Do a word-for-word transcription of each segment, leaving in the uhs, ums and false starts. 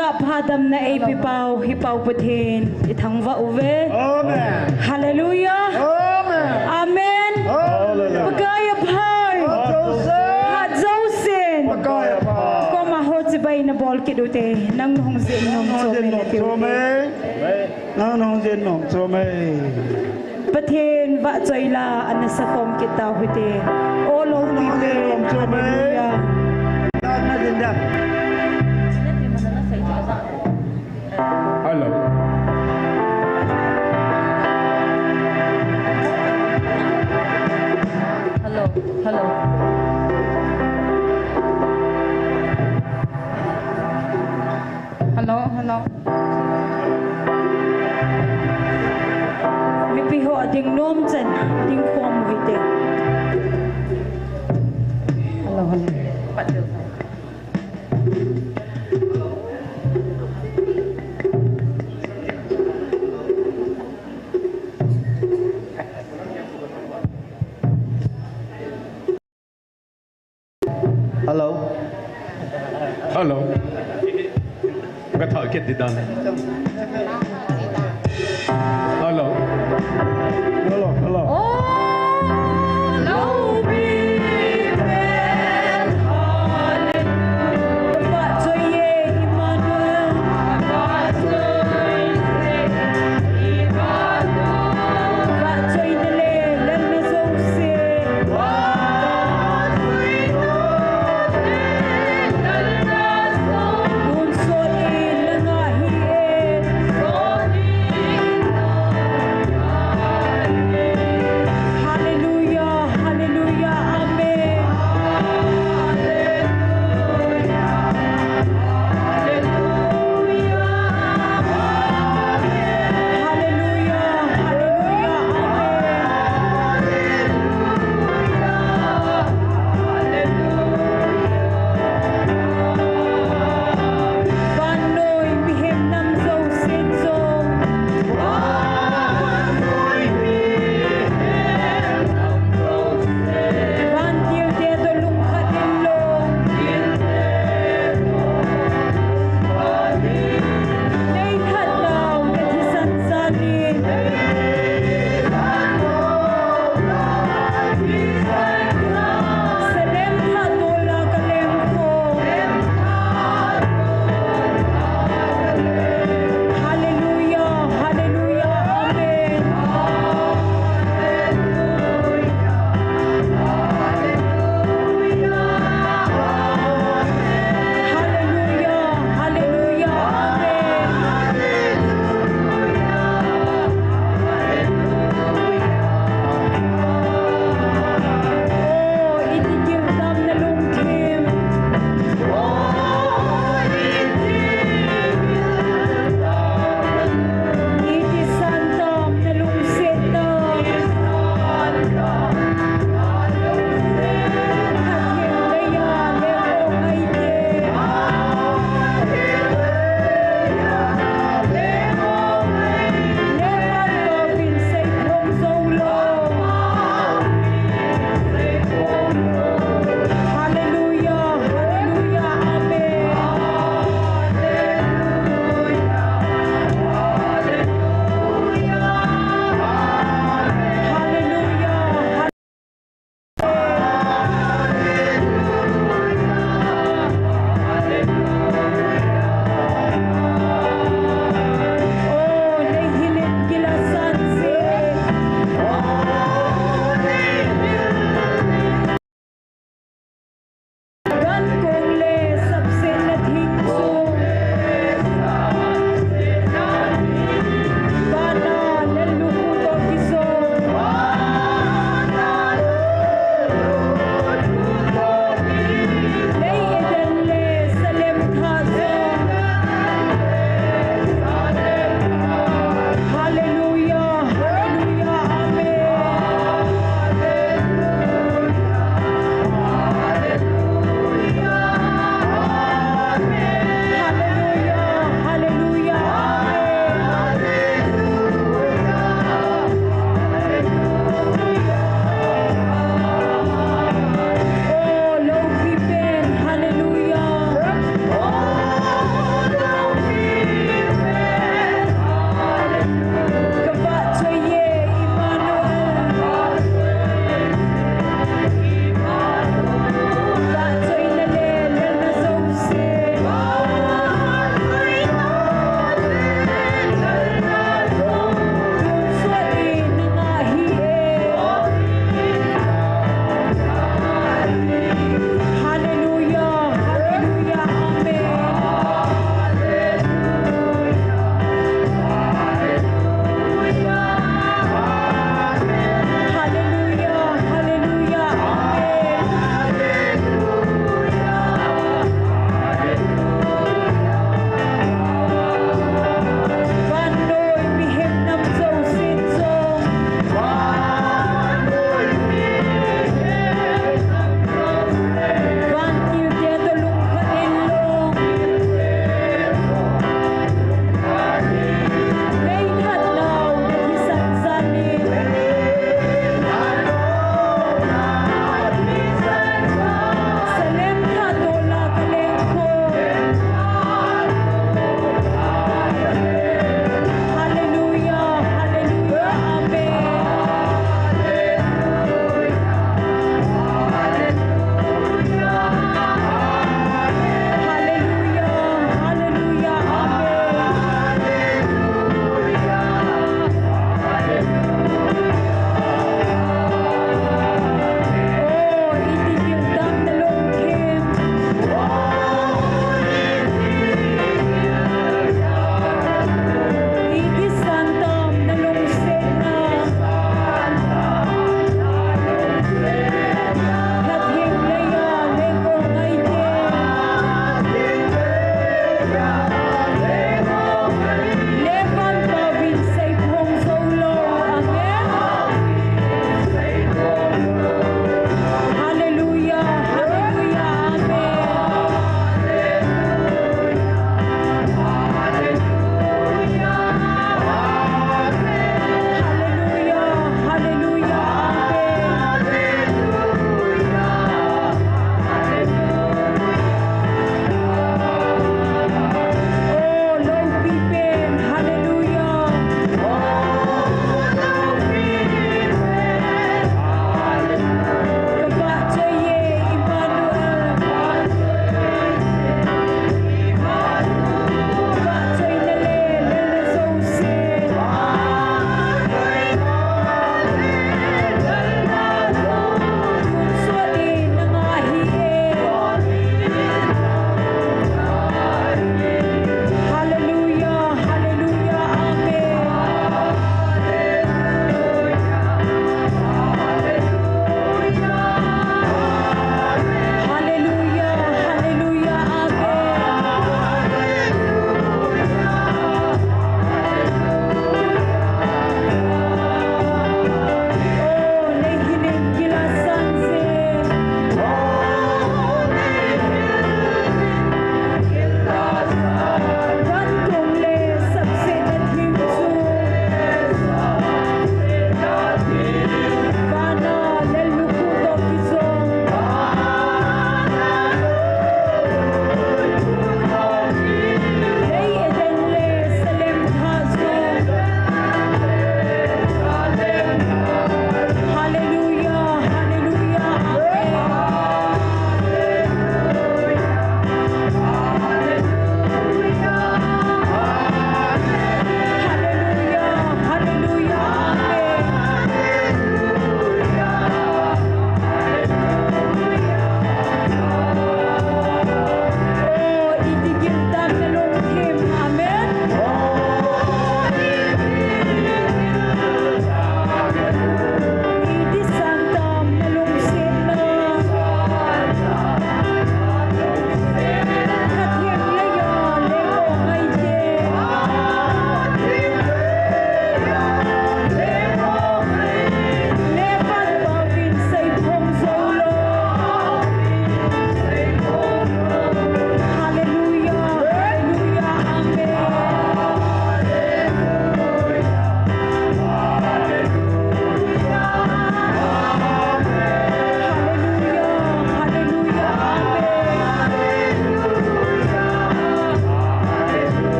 Pha damna eipeh pau, hi pau Pathen, ithangvah uve. Amen. Hallelujah. Amen. Amen. Hallelujah. Pakai aphai. Phat jousen. Phat jousen. Pakai aphai. Koma ho chibai nabol kit ute. Nang nahung jin nom chom e nati ute. Nang nahung jin nom chom e. Pathen vahchoi la ana sakhom kit tau hite. O loupi pen. Hallelujah. Hello. Hello. Hello. Hello, hello. Mipi ho ading nom chan, ding khom u hite. Hello, hello. Hello. Hello. Ka thah kit di dan. Hello. Hello, hello.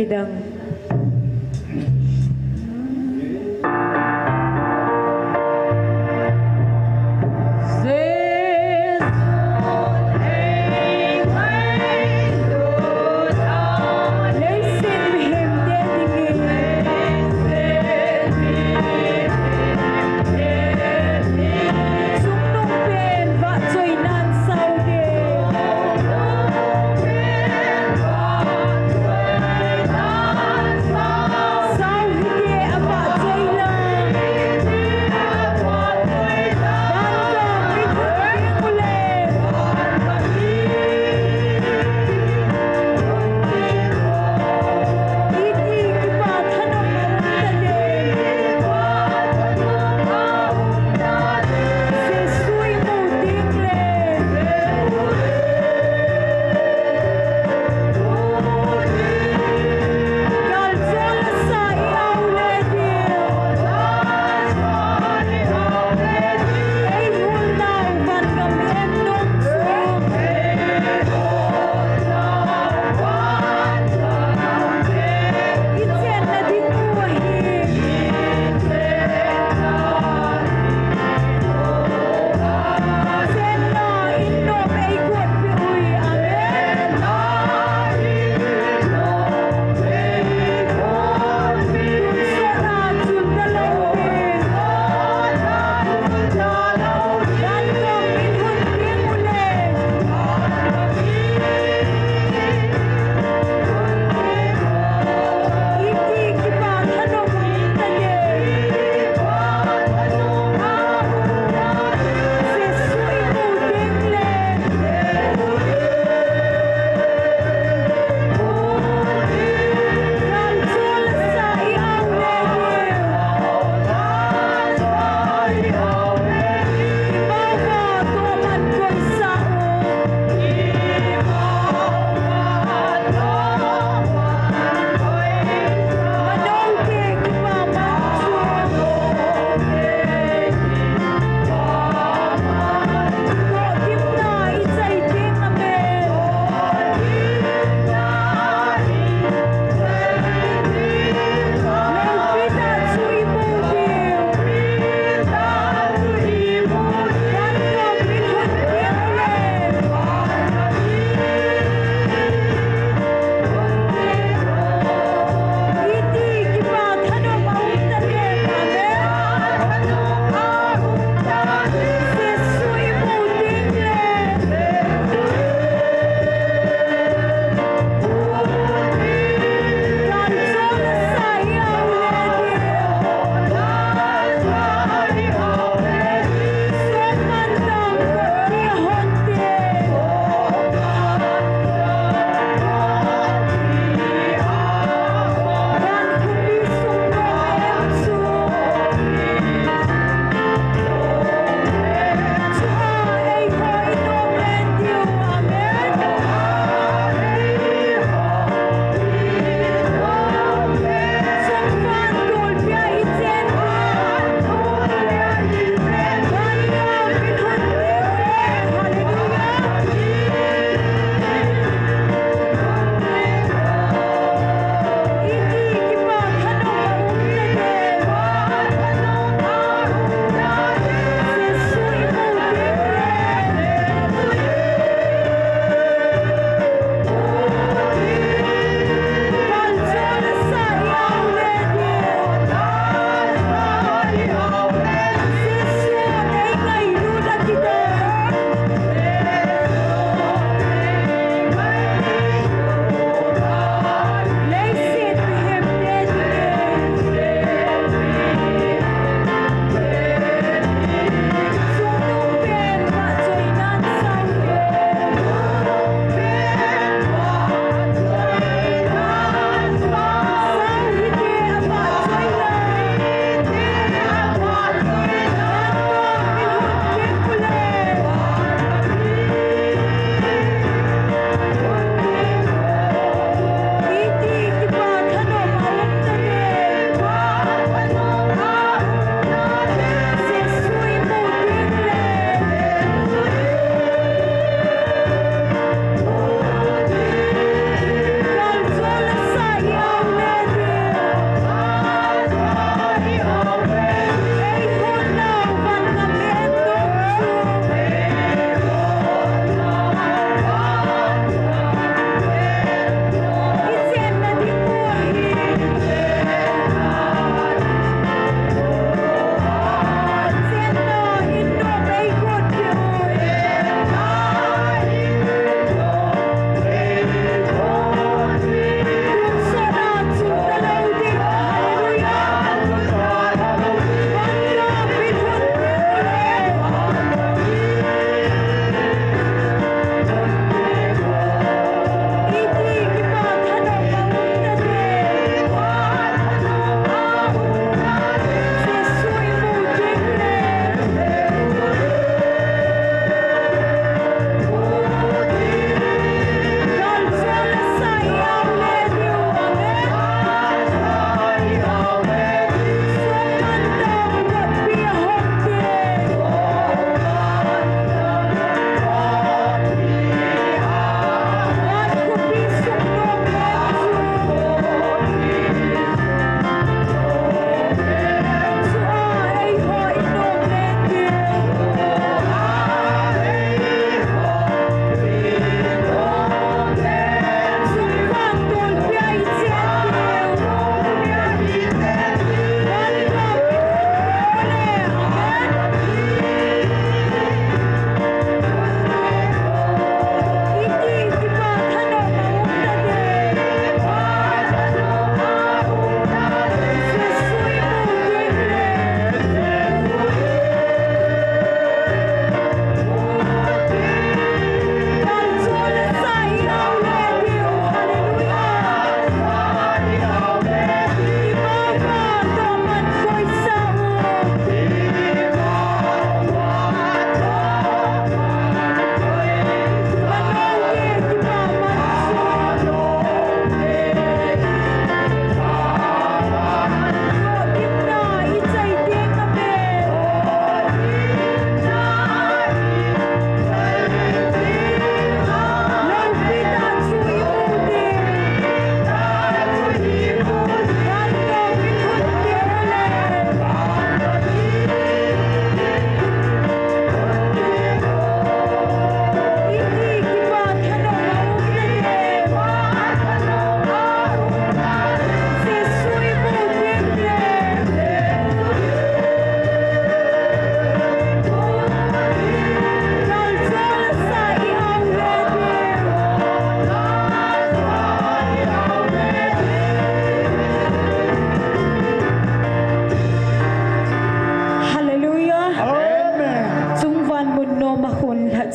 Dang.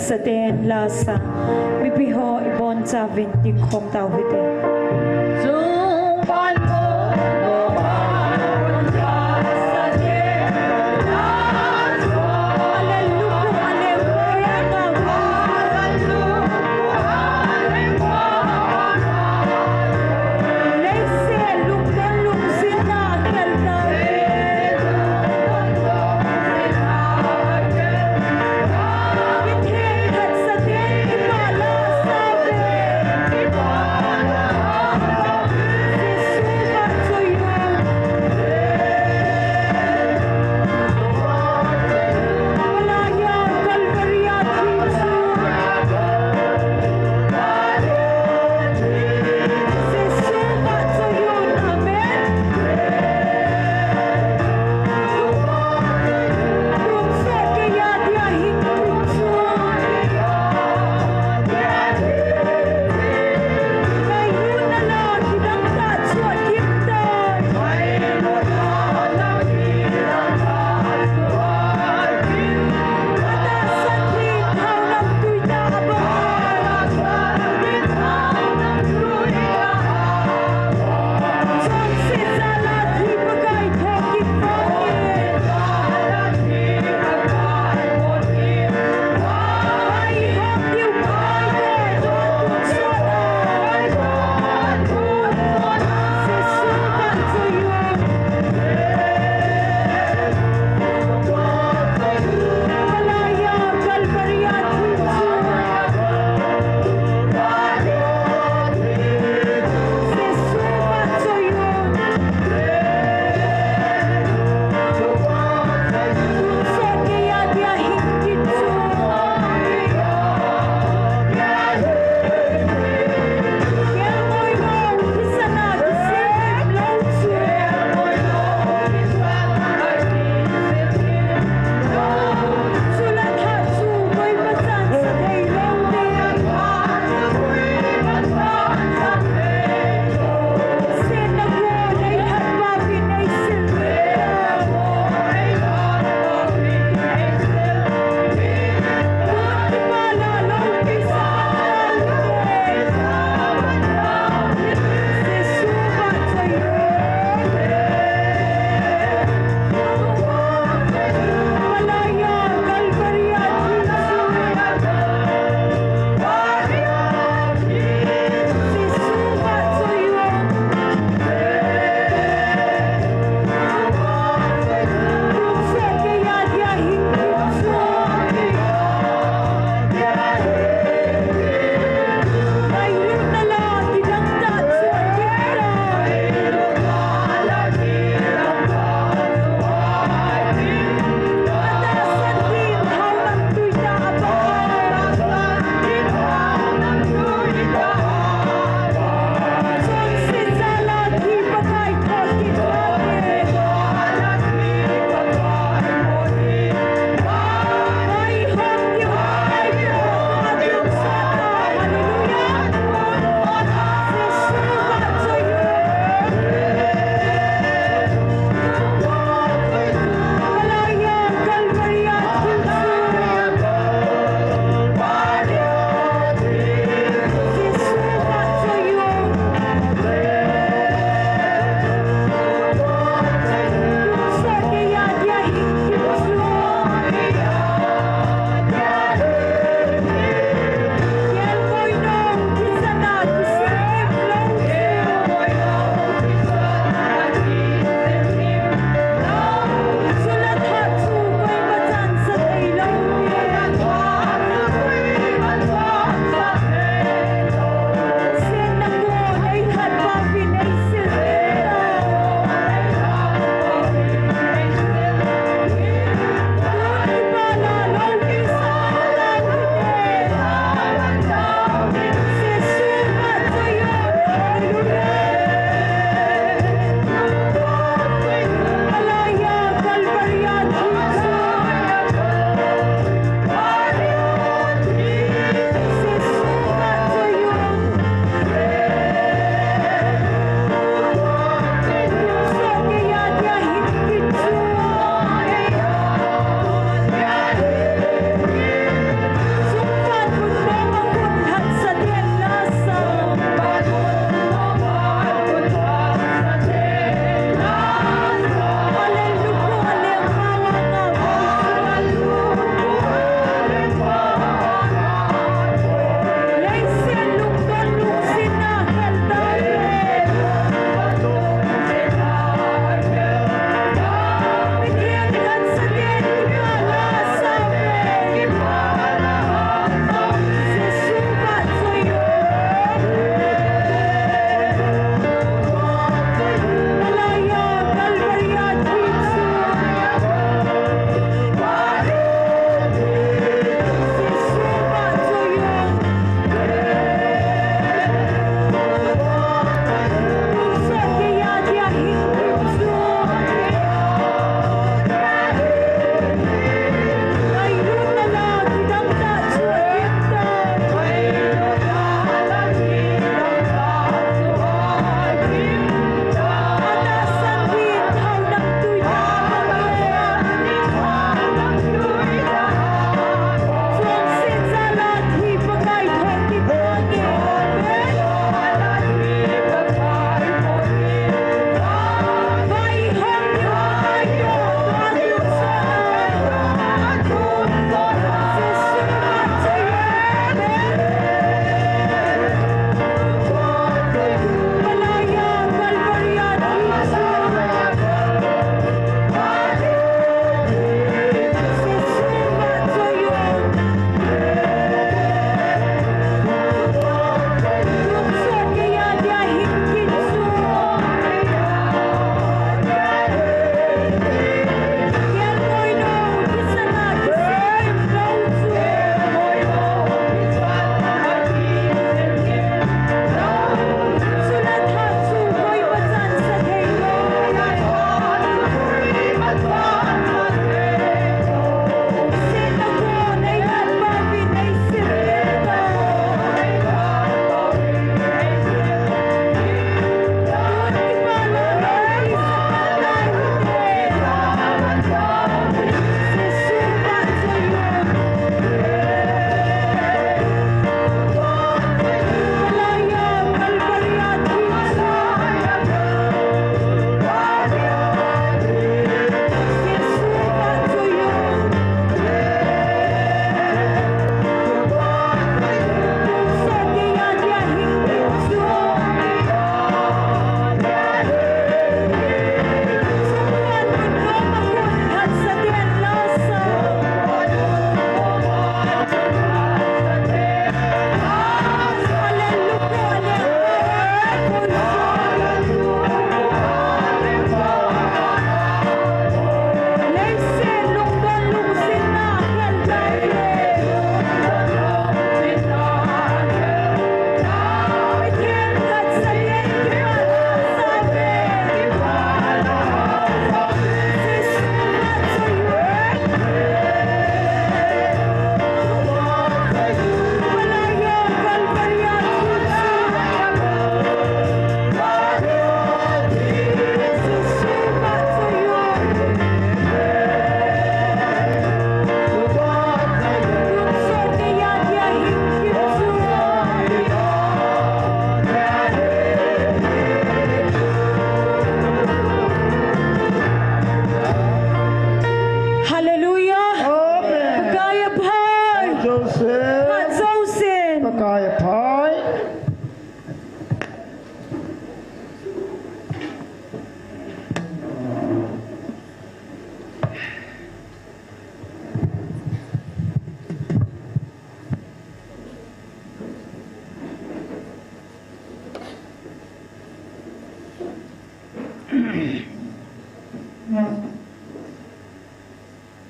Saten la sa, mipi ho ibon chauvin dingkhom tau hite.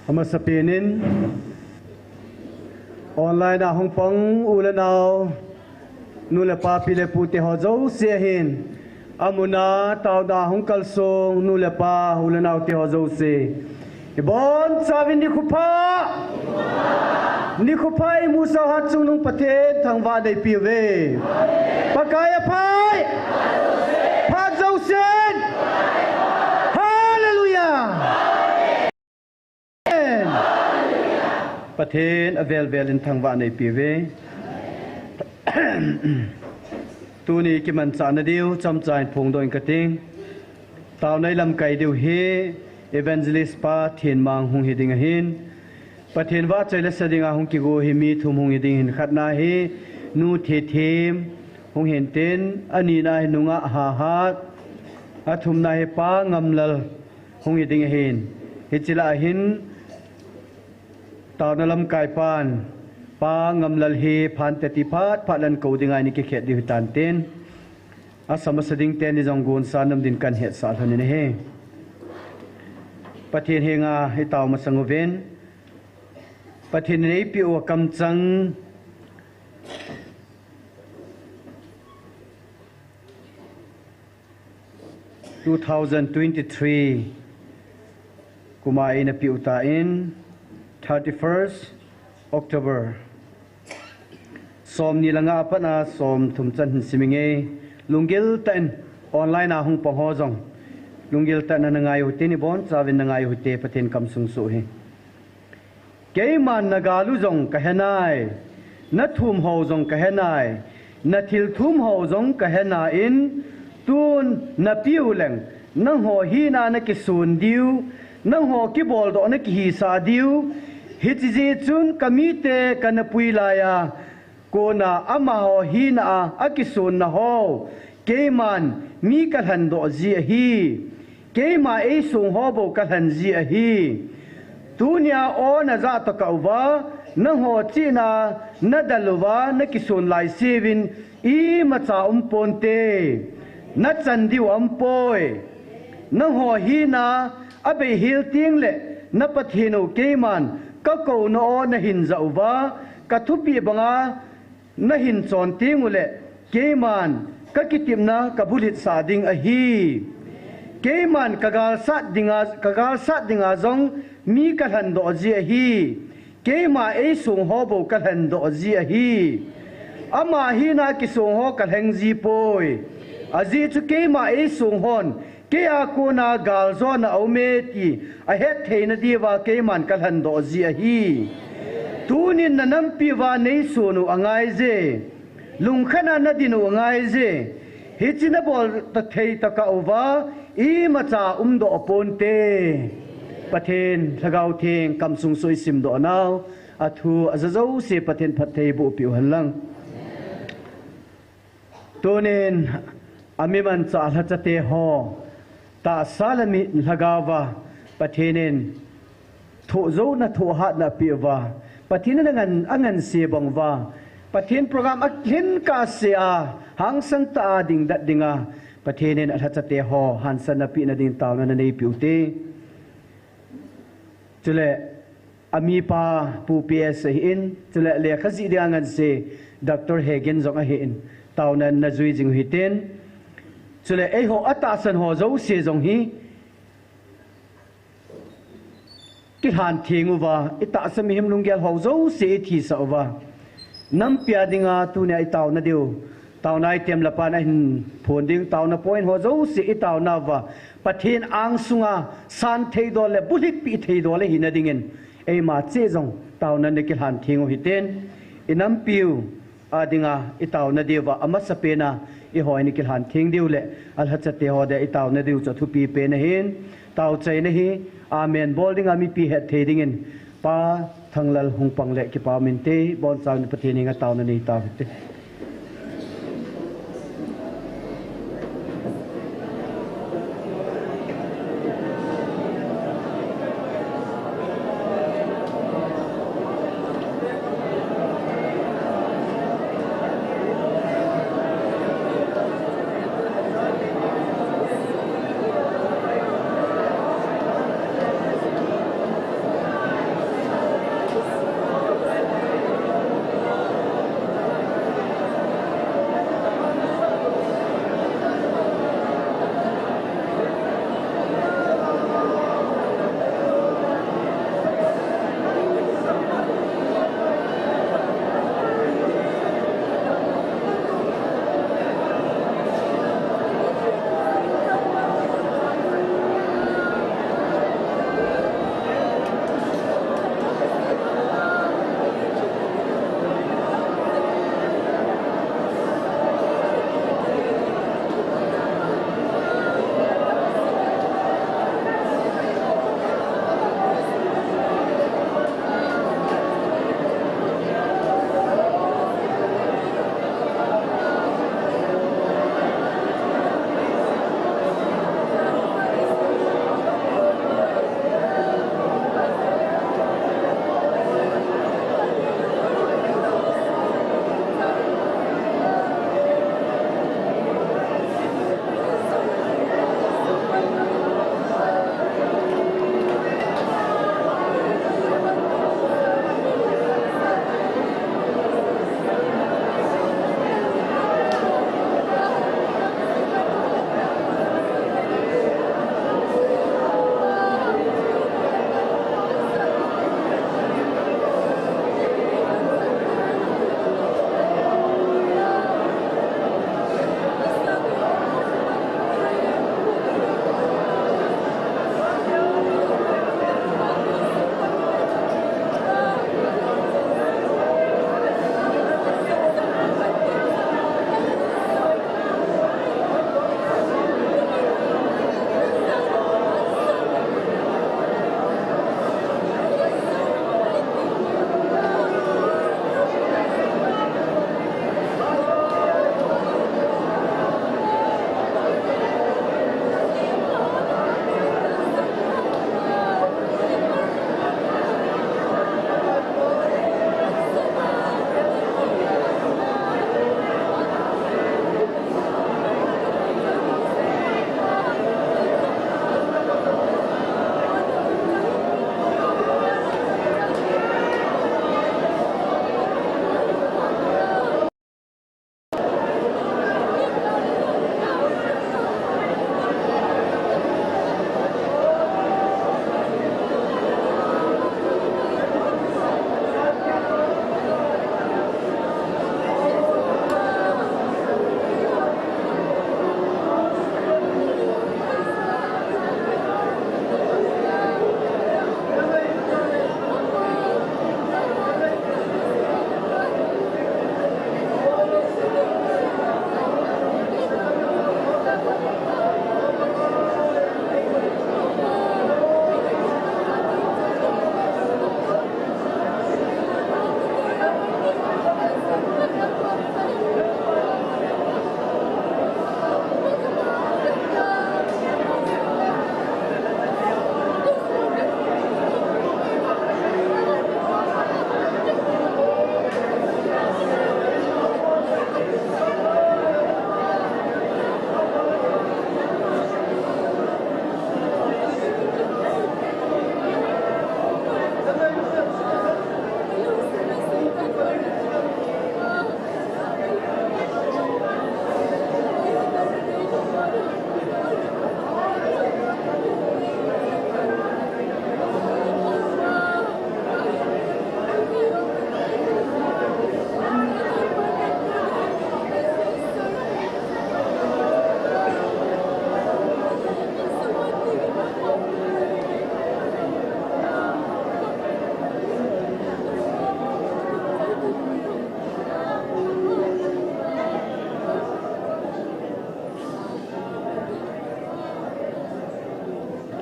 Amasapen in online a hung pang u le nau, nu le pa, pi le pu te ho jouse ahin, amuna taona hung kalsong nu le pa, u le nau te ho jouse, ibonchauvin nikho pha. Nikho pha. Imusah u hat chungnung Pathen thangvah neipiuve. Pakai apha. Phat jousen. Hallelujah. Amen. Pathen avel vel in thangvah neipiuve. Tuni kimanchahna diu chomcha in phongdoh ing kating. Taona ilamkai diu hi Evangelist pa Thenmang hung hiding ahin, Pathen vahchoi le sa dinga hung kigo hi mi thum hung hiding ahin, khatna hi Nu Thethem hung hintin, anina hi Nu Ngahhahat, athumna hi Pa Ngamlal hung hiding ahin, hiche lah a hin taona lamkai pan Pa Ngamlal hi phante ti phat phat le kou dinga eini kikhet diu hitantin, asa masa ding teni jong gonsa nom din kahin hetsah lhonin ahi. Pathen henga itao masang uvin, Pathen in eipeh u akamchang two thousand twenty-three kuma eina peh u tan, thirty-first October, somni le nga a pat a somthum chan hin siminge. Lunggil tah in online a hung pang ho jong lunggil tah in nangai u hite, ibonchauvin nangai u hite, Pathen kamsung soh hi. Keiman nagal u jong kahenai, nathum ho jong kahenai, nathil thum ho jong kahenain, tun napiu leng nangho hina nakisun diu, nangho kiboldoh nakihisah diu, hiche jeh chun kamite kana pui laiya kona amaho hina a akisunna ho keiman mi kalhendoh ji ahi. Keima eisong ho bou kalhen ji ahi. Tunia o najah tokah uva, nangho chihna nadel uva, nakisun laisevin imacha umponte. Nachan diu aumpoi. Nangho hina abeihel tengle na Pathen u keiman kakouna o nahin jah uva, kathupeh banga nahin chon tengule, keiman kakitepna kabulhitsah ding ahi. Keiman kagalsat dinga, kagalsat dinga jong mi kalhendoh ji ahi. Keima eisong ho bou kalhendoh ji ahi. Ama hina kisong ho kalheng jipoi. Ajeh chu keima eisong hon keia kona galjona aume ti ahet theina diuva keiman kalhendoh ji ahi. Tunin nanampiuva neisun u angaije. Lungkhana nadin u angaije. Hiche nabol thei tokah uva imacha umdoh ponte. Pathen Lhagao Theng kamsung soh isimdoh nau, athu aja jouse Pathen phatthei boh peh u henlang. Tunin ami manchah lhachate ho tahsa le mitlhi lhagaova Pathen in thohjouna thohhatna apeh uva, Pathen in angan, anganse bang uva, Pathen program alhin kahsea hangsan tah a dingdet dinga Pathen in alhachate ho hansanna pehna ding taona nanei peh ute. Chule amipa Pu P S ahin, chule lekha jih dinga anganse Doctor Hegin jong ahin, taona najui jing u hitin. Chule eiho atahsan ho jouse jong hi kilhan theng uva, itahsa mihem lunggel ho jouse ithisah uva, nampia dinga tunia itaona diu, taona item le pan ahin phon ding taona point ho jouse itaona uva, Pathen angsunga san thei dol le bulhit peh thei dol le hina dingin eima cheh jong taona nakilhan theng u hitin, inampiu a dinga itaona diuva amasapen a eiho eini kilhan theng diu le alhachate ho dia itaona diu chu athupi pen ahin, taochaina hi amen bol dinga mipi hetthei dingin Pa Thanglal hung pang le kipa um inte. Bonchauvin Pathen henga taona nei tau hite.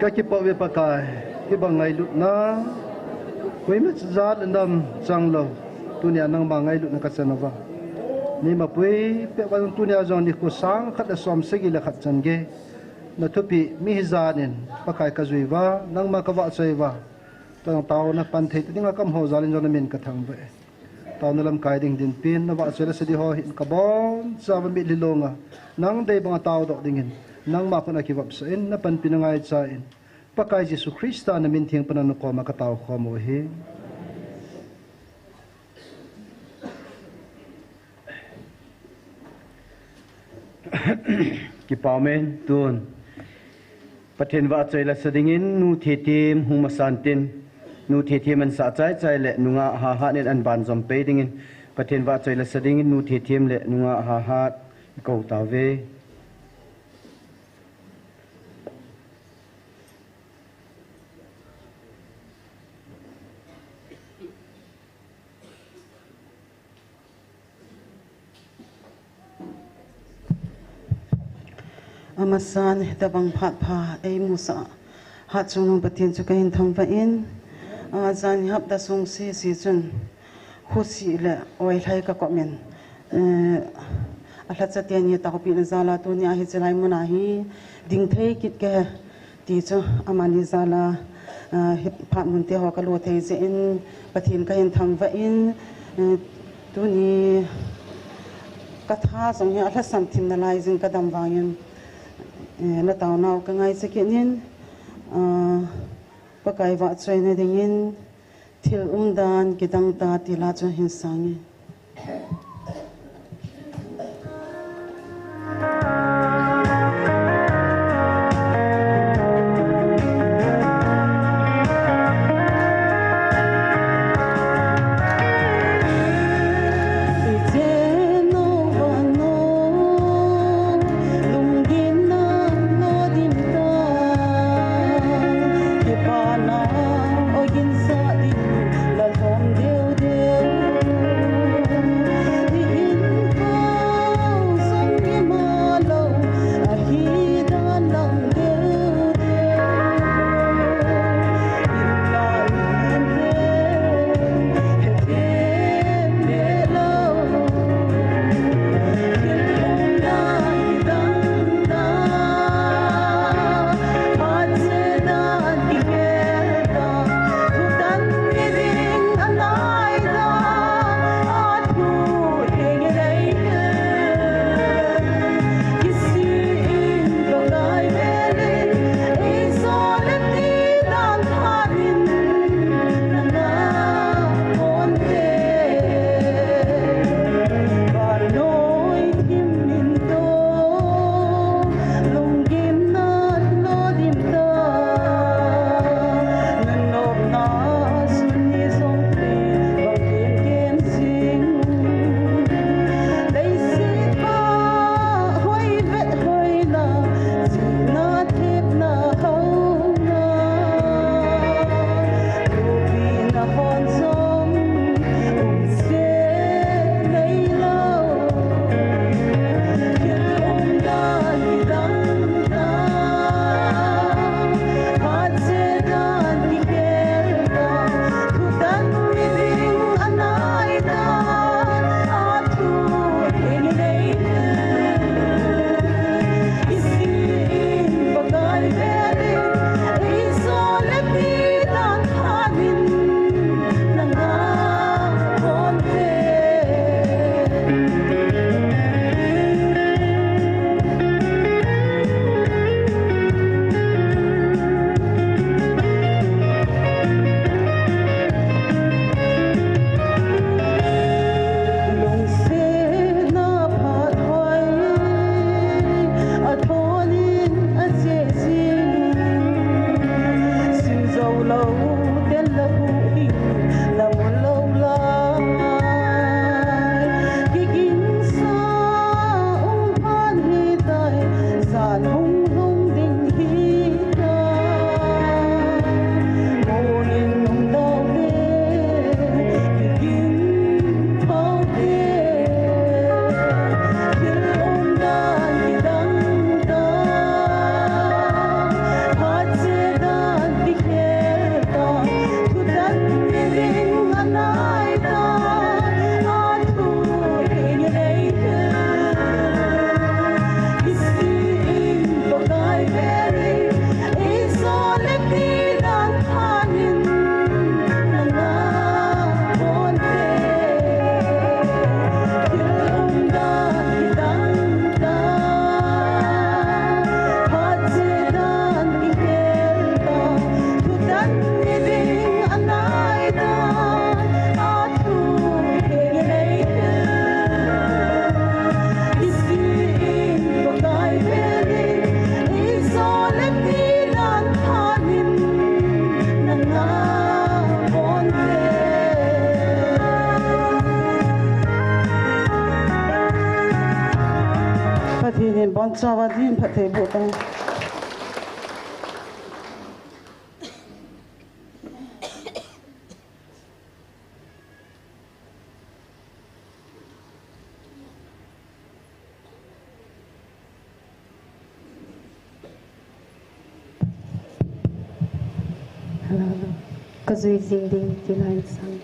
Kipa ve Pakai, kibang ngailutna, koima cha jat le dam chang lou, tunia nangma ngailutna kachan uva. Neima pui peh uva tunia jong nikho sang khat le som sagi le khat chan gei. Na thupeh mi hijat in, Pakai kajui uva, nangma kavahchoi uva. Tang taona pan thei ta dinga kaum ho jal in jong namin kathangvah e. Taona lamkai ding dinpin, navahchoi lasa ding ho hin kabonchauva mitlhi longa nang dei banga taodoh dingin, nangma khut a kivopsah in, napanpina ngaicha in, Pakai Jesu Christa namin theng pana nakoma katao khom u ahi. Kipa umin, tun Pathen vahchoi lasa dingin Nu Thethim hung masan tin, Nu Thethim ansah chaichai le nungah Hahat in anban jom pei dingin, Pathen vahchoi lasa dingin Nu Thethim le nungah Hahat kou tauve. Amasan, tabang phat pha eimusah Hatchungnung Pathen chu kahin thangvah in, a, jan hapta sung sese chun khosih le oilhai kakop in, eh, alhacha teni taopehna jal a tunia hiche lai muna hi dingthei kit kahi ti chu amani jal a, a, hi phat munte ho kalo thei jeh in Pathen kahin thangvah in, eh, tuni katha jong hi alhasam thim nalai jing kadam vangin, eh, nataonau kangaicha kit in, a, Pakai vahchoina dingin thil umdan kidang ta ti la chu hin sang e. Chawa din phatthei boh tang. Hello, hello. Ka jui jing ding ti lai sang.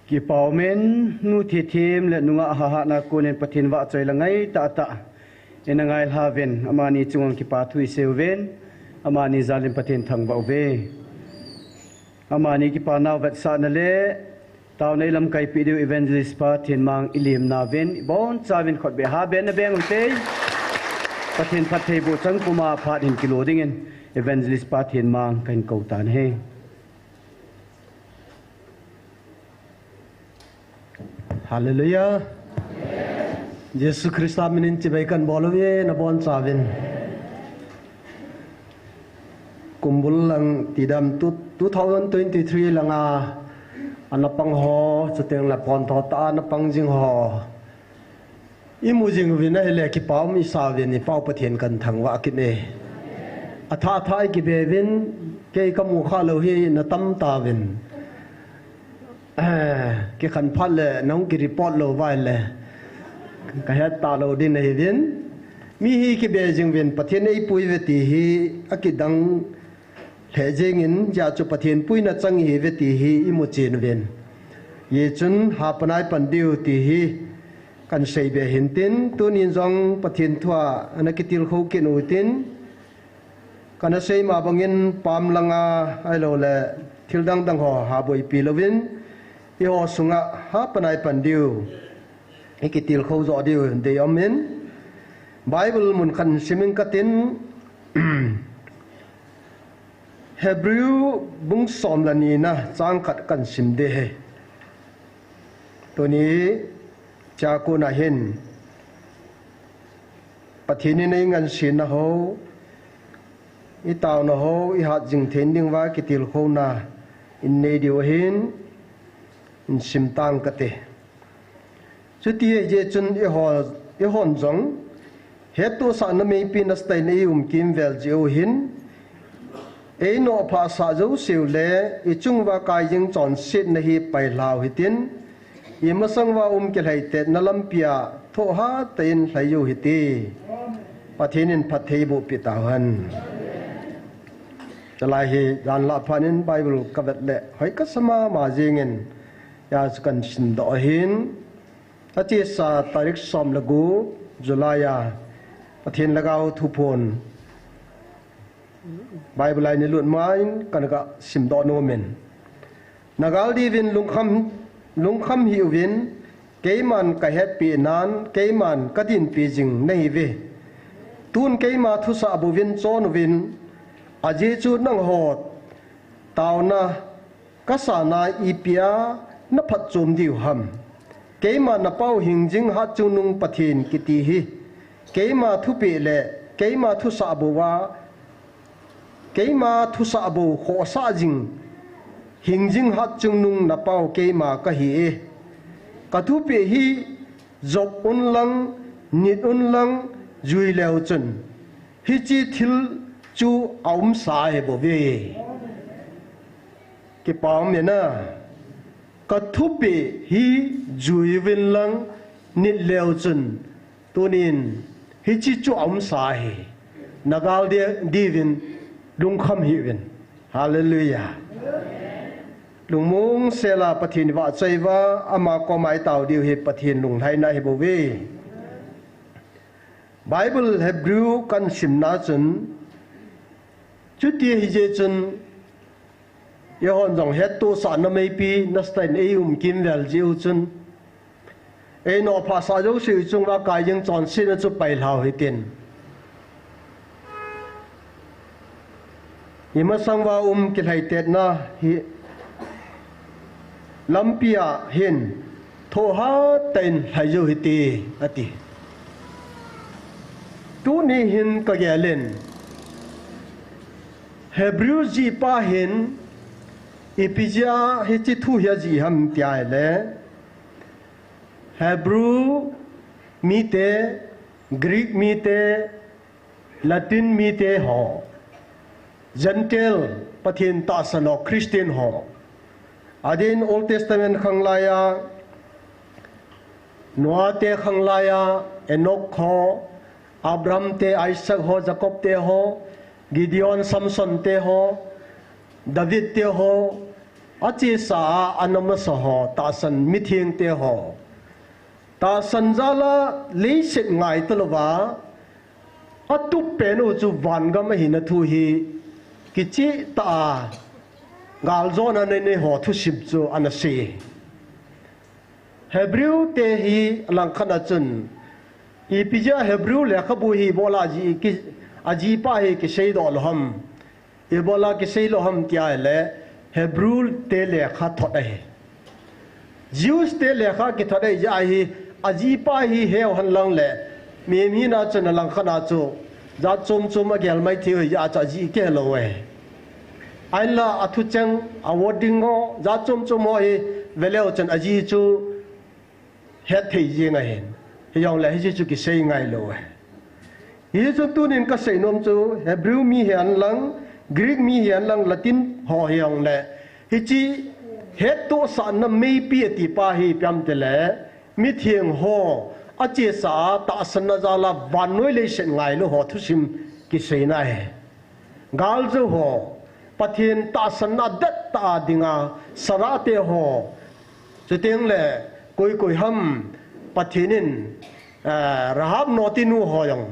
Kipa umin, nu thethim le nungah hahatna konin Pathen vahchoi le ngaitah tah ina ngailha uvin, amani chunga kipa thu isei uvin, amani jalin Pathen thangvah uve. Amani kipa nau vetsahna le taona ilamkai peh diu Evangelist pa Thenmang ilimna uvin, ibonchauvin khutbeh ha beng nabeng ute. Pathen phattheiboh chang puma phat hin kilo dingin Evangelist pa Thenmang kahin kou tan ahi. Hallelujah. Jesu Christa minin chibai kahin bol uve, nabonchauvin. Kumbul lang tidam tu, two thousand twenty-three langa ana pang ho, chuteng le pon tho tah a ana pang jing ho imu jing uvin ahile kipa um isah uvin, ipau Pathen kahin thangvah kit e. Athah thah ikibe uvin, kei kamu kha lou hi na tam tauvin. Eh, kikhen phat le nahung ki report lou uva ahile kahet talou ding nahiuvin. Mi hi kibe jing uvin, Pathen eipui uve ti hi akidang lheh jengin, hijeh chun Pathen puina chang ihiuve ti hi imu chen uvin. Hijeh chun hapan a ipan diu ti hi kahin seibe hintin, tunin jong Pathen thua ana kitilkhou kit utin, kana sei ma bangin pam langa ahilouleh thil dangdang ho ha boipi louvin, eiho sunga hapan a ipan diu, ikitilkhou joh diu dei umin, Bible mun khat sim inge katin, Hebrew bung som le ni na chang khat kahin sim ding ahi. Tuni chakona hin Pathen in eingansena ho, itaona ho, ihat jing thei ding uva kitilkhouna inei diu ahin, isim tange kati. Chuti ahijeh chun eiho, eihon jong hettohsahna meipi nasatah in eium kimvel jeh u hin, einoh phasah jouseu le ichung uva kai jing chonsetna hi pailhau hitin, imasang uva um kilhaitetna lampia thohhat tah in lhai u hite. Pathen in phattheiboh peh tauhen. Chalai hi jan lah phat in Bible kavet le hoi kasa mama jengin, hijeh chun kahin simdoh ahin. Achesa tarik som le gup July a Pathen Lhagao Thuphon Bible a ina lut main kana ga simdoh nomin. Nagal diuvin lungkham, lungkham hih uvin, keiman kahetpi nan, keiman kadinpi jing nahiuve. Tun keima thusah bouvin chon uvin, ajeh chu nangho taona kasana ipia naphatchom diu ham. Keima napau hingjing hatchungnung Pathen kiti hi, keima thupeh le keima thusah bouva, keima thusah bou khohsah jing, hingjing hatchungnung napau keima kahi e. Kathupeh hi jop unlang, nit unlang, jui leu chun hiche thil chu aumsa ahi bouve. Kipa um e na. Kathupeh hi jui uvin lang, nit leu chun, tunin hiche chu aumsa ahi. Nagal di, diuvin lungkham hih uvin. Hallelujah. Lungmong sela Pathen vahchoi uva, ama koma itao diu hi Pathen lunglhaina ahi bouve. Bible Hebrew kahin simna chun, chuti ahijeh chun, eihon jong hettohsahna meipi nasatah in eium kimvel jeh u chun, einoh phasah jouseu ichung uva kai jing chonsetna chu pailhau hitin, imasang uva um kilhaitetna hi lampia hin thohhat tah in lhai u hite, ati. Tuni hin kagelin, Hebrew jihpa hin ipi jeh a hiche thu hi ajih ham tia ahile, Hebrew mite, Greek mite, Latin mite ho, Gentile, Pathen tahsa lou Christian ho, adin Old Testament khanglai a, Noah te khanglai a, Enoch ho, Abraham te, Isaac ho, Jacob te ho, Gideon, Samson te ho, David te ho, Achesa a anam asa ho, tahsan mithengte ho, tahsan jala leiset ngai talouva, atup pen u chu vangam ahina thu hi kicheh tah a galjona nei nei ho thusim chu ana sei. Hebrew te hi alangkhat a chun, ipi jeh a Hebrew lekhabu hi ibola aji ki, ajipa hi kiseidoh lou ham, ibola kisei lou ham tia ahile, Hebrew te lekha thot ahi. Jews te lekha kithot ahi jeh ahi, ajipa hi heu henlang le, mihem hina chun alangkhat a chu jat chom chom agel mai thei u ahi jeh a chu aji kihe lou ahi. Ahinla athucheng, a wording ho, jat chom chom ho hi veleu chun aji chu hetthei jeng ahin. Hijongle hiche chu kisei ngailou ahi. Hichun tunin kasei nom chu Hebrew mi hihen lang, Greek mi hihen lang, Latin ho hijongle, hiche hettohsahna meipi atipa hi ipi ham itile, mitheng ho achesa a tahsanna jala vannoi leiset ngailou ho thusim kiseina ahi. Galjou ho, Pathen tahsanna dettah a dinga Sarah te ho, chutengle koi koi ham Pathen in, eh, Rahab notinu ho jong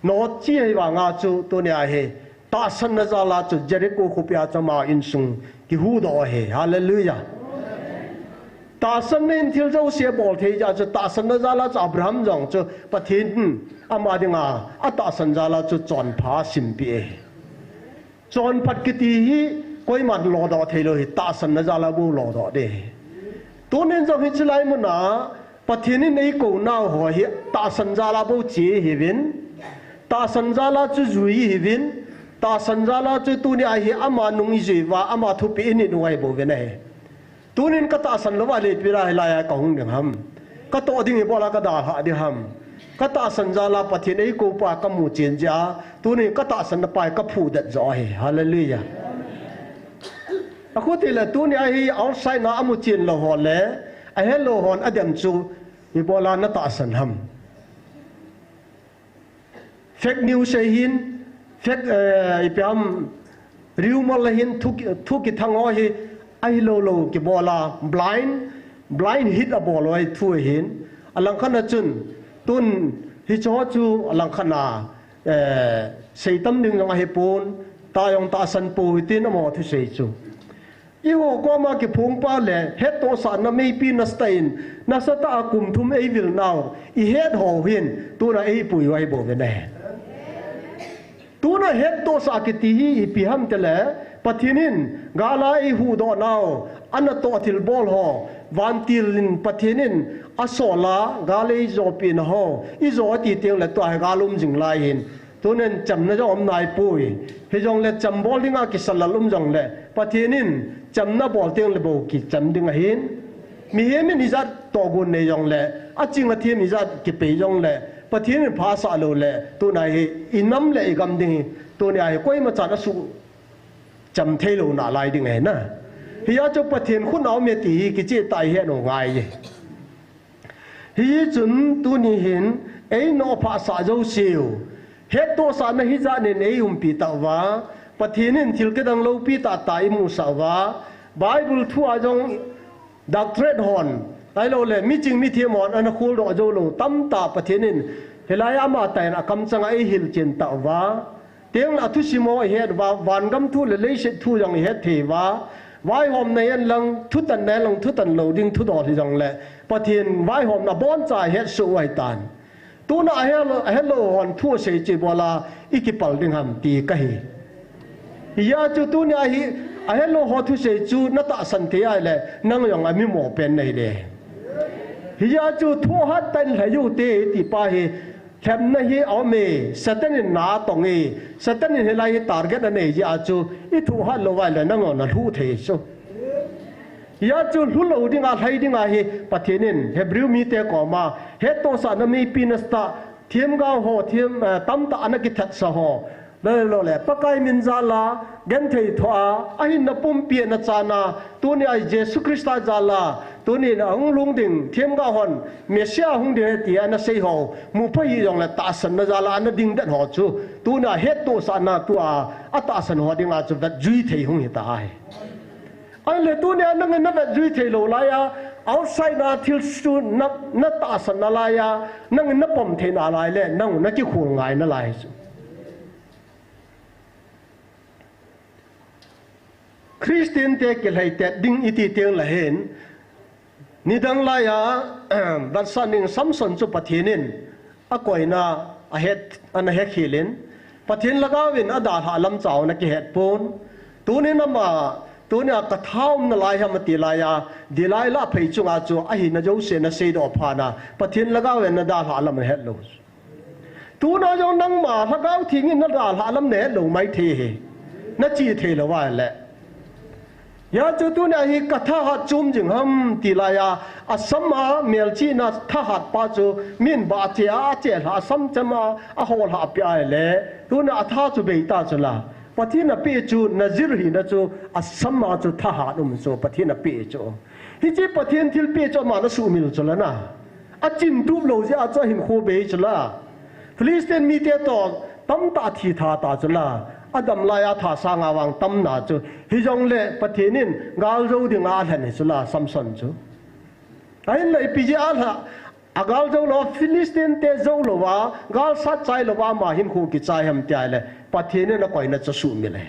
notche ahi vanga chu tunia hi tahsanna jala chu Jericho khopia chu ama insung kihuhdoh ahi. Hallelujah. Tahsanna in thil jouse abol thei jeh a chu tahsanna jala chu Abraham jong chu Pathen in ama dinga atahsan jala chu chonpha asimpeh ahi. Chonphat kiti hi koiman lodoh theilou ahi, tahsanna jala bou lodoh ding ahi. Tunin jong hiche lai muna Pathen in eikou nau ho hi tahsan jala bou che ihiuvin, tahsan jala chu jui ihiuvin, tahsan jala chu tunia hi ama nung ijui uva, ama thupeh init u ahibouvin ahi. Tunin katahsan louva le ipi dia hilai a kahung ding ham? Katoh ding ibola kadalhah ding ham? Katahsan jala Pathen eikoupa kamu chen jeh a, tunin katahsanna pa hi kaphudet joh ahi. Hallelujah. Akhuti le tunia hi outside na amu chen lou ho le, ahelou hon adem chu ibola natahsan ham? Fake news ahin, fake, eh, ipi ham, rumor ahin, thu, thu kithang ho hi, ahilou lou kibola, blind, blind hit abol ho hi thu ahin, alangkhat a chun, tun hiche ho chu alangkhat a, eh, seitam ding jong ahipon, tah jong tahsan pou hitin amaho thusei chu. Eiho koma kiphongpa le hettohsahna meipi nasatah in, nasatah a kum thum eivil nau, ihet ho hin, tuna eipui u ahibouvin ahi. Tuna hettohsah kiti hi ipi ham itile, Pathen in gal a eihuhdoh nau, anatoh thilbol ho, vantil in Pathen in asol a, gal eijopeh na ho, ijo ati tengle tua hi gal um jing lai hin. Tunin chamna jong um naipoi. Hijongle chambol dinga kisalal um jongle, Pathen in chamna bol tengle bou kicham ding ahin. Mihem in ijat tohgon nei jongle, aching athem ijat kipei jongle, Pathen in phasah loule, tuna hi inam le igam ding hi, tunia hi koimachan asuhcham theilou nalai ding ahi na. Hijeh chun Pathen khut a um e ti hi kicheh tah a ihet u ngai e. Hichun tuni hin einoh phahsah jouseu, hettohsahna hijat in eiumpi tauva, Pathen in thil kidang loupi tahtah imusah uva, Bible thu a jong doctorate hon, ahiloule miching mithem hon ana kholdoh joulou tamtah Pathen in hilai a amatah in akamchang a eihilchen tauva, tengle athusim ho ihet uva, vangam thu le leiset thu jong ihet thei uva, vaihomna hen lang, thutanna hen lang, thutan lou ding thudol hijongle, Pathen vaihomna aboncha ihetsoh u ahitan. Tuna ahelou, ahelou hon thu asei chu ibola ikipal ding ham ti kahi. Hijeh chun tunia hi, ahelou ho thusei chu natahsan thei ahile, nang jong amimo pen nahi de. Hijeh chun thohhat tah in lhai ute tipa hi, lhepna hi aume, Satan in na atong e, Satan in hilai hi target anei jeh a chu, ithohhat lou uva ahile nang jong nalhuh thei chu. Hijeh chun lhulou dinga, lhai dinga hi Pathen in Hebrew mite koma hettohsahna meipi nasatah, themgao ho, them, eh, tamtah ana kithatsa ho, ahiloule Pakai min jal a, genthei thoh a, ahinna pumpi ana chan a, tunia Jesu Christa jal a, tunin ahung lhung ding themgao hon Messiah hung ding ahi ti ana sei ho, mupha hijongle tahsanna jal a ana dingdet ho chu, tunia hettohsahna tua atahsan ho dinga chu vetjui thei hung hita ahi. Ahile tunia nangin na vet jui thei lou laiya, outside na thil chu na, na tahsan nalaiya, nangin na pom thei nalai le, nang na kikhol ngai nalai chu. Christian te kilhaitet ding iti teng le hin, nidang laiya, Vatsan ding Samson chu Pathen in akoina ahet, ana hekhel in, Pathen lhagao in adalhah lam chu ana kihet pon. Tunin ama, tunia ka tha um nalai ham ati laiya, Delilah phei chunga chu ahina jouse ana seidoh phat na, Pathen lhagao in nadalhah lam ahet lou. Tuna jong nangma lhagao theng in nadalhah lam nahet lou maithei hi. Nache thei lou va le. Hijeh chun tunia hi ka thahat chu um jing ham ti laiya, asam a melchihna thahat pa chu min bahcheh a, achelhah, asam cham a, aholhah peh ahile, tunia atha chu bei ta chu la. Pathen in apeh chu Nazir hina chu asam a chu thahat um chu Pathen in apeh chu. Hiche Pathen thilpeh chu aman asuhmil chu la na. Achin tup lou jeh a chu ahinkho bei chu la. Philistine mite toh tamtah athi tha ta chu la. Adam laiya tha sanga vang tamna chu. Hijongle Pathen in gal jou dinga alhen hi chu la Samson chu. Ahinla ipi jeh a lha, agal jou lou, Philistine te jou louva, gal sat chai louva, ama hinkho kichai ham ti ahile, Pathen in akoina chu asuhmil e.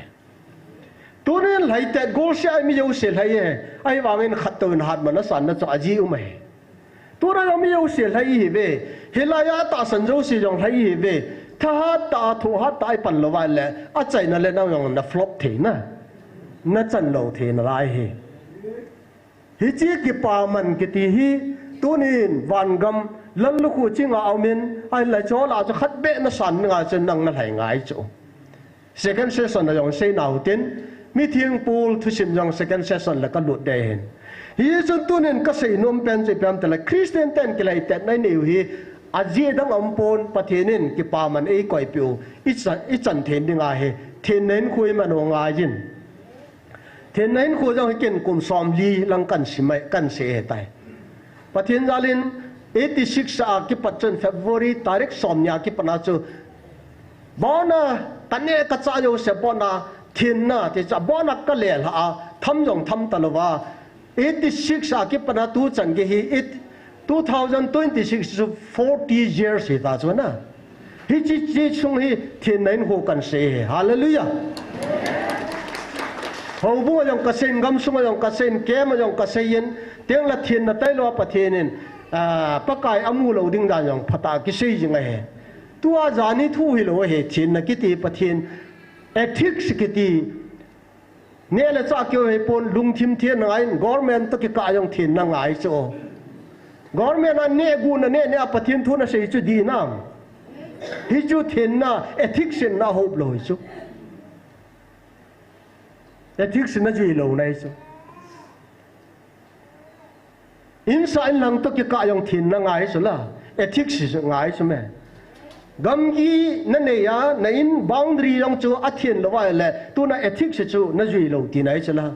Tunin lhaitet golseh a mi jouse lhai e. Ahivangin khat toh in hat man asan na chu ajeh um ahi. Tuna jong mi jouse lhai ihiuve. Hilaiya tahsan jouse jong lhai ihiuve. Thahat tah a, thohhat tah a ipan lou va le, achaina le nang jong na flop thei na. Nachan lou thei nalai hi. Hiche kipaman kiti hi, tunin vangam lallukhuh chinga aumin, ahinla chol a chu khat beh nasan ngai chu nang nalhai ngai chu. Second session a jong seina utin, mitheng Paul thusim jong second session la kalut ding ahin. Hichun tunin kasei nom pen chu ipi ham itile Christian ten kilhaitetna inei u hi, ajeh dang aumpon Pathen in kipaman eikoipeh u, ichan, ichan thei ding ahi, thenna hinkho iman u ngai jin. Thenna hinkho jong hi ken kum somli lang kan simai, kan sei ahitai. Pathen jalin eighty six a kipat chun February tarik somni a kipat na chu, abona kaneh kachah jouse abona thenna ti chu abona kalelhah a, tham jong tham talouva. Eighty six a kipat na tuchan gei hi, it, two thousand twenty six chu forty years hita chu na. Hiche, hiche sung hi thenna hinkho kan sei hi. Hallelujah. Houbung a jong kasei in, gamsung a jong kasei in, camp a jong kasei in, teng la thenna tailou a Pathen in, ah, Pakai amu lou ding dan jong phatah a kisei jing ahi. Tua jani thu hilou ahi, thenna kiti Pathen, ethics kiti, neh le chah keu hipon lungthim thenna ngai in, government toh kikah jong thenna ngai chu. Government a neh gu na neh neh a Pathen thu nasei chu dih nam. Hichu thenna, ethics in na hop lou hichu. Ethics in najui lou na hichu. Insah inlang toh kikah jong thenna ngai chu la. Ethics chu ngai chu me. Gamgi nanei a, na in boundary jong chu athen lou va le, tuna ethics chu najui lou tina hi chu la.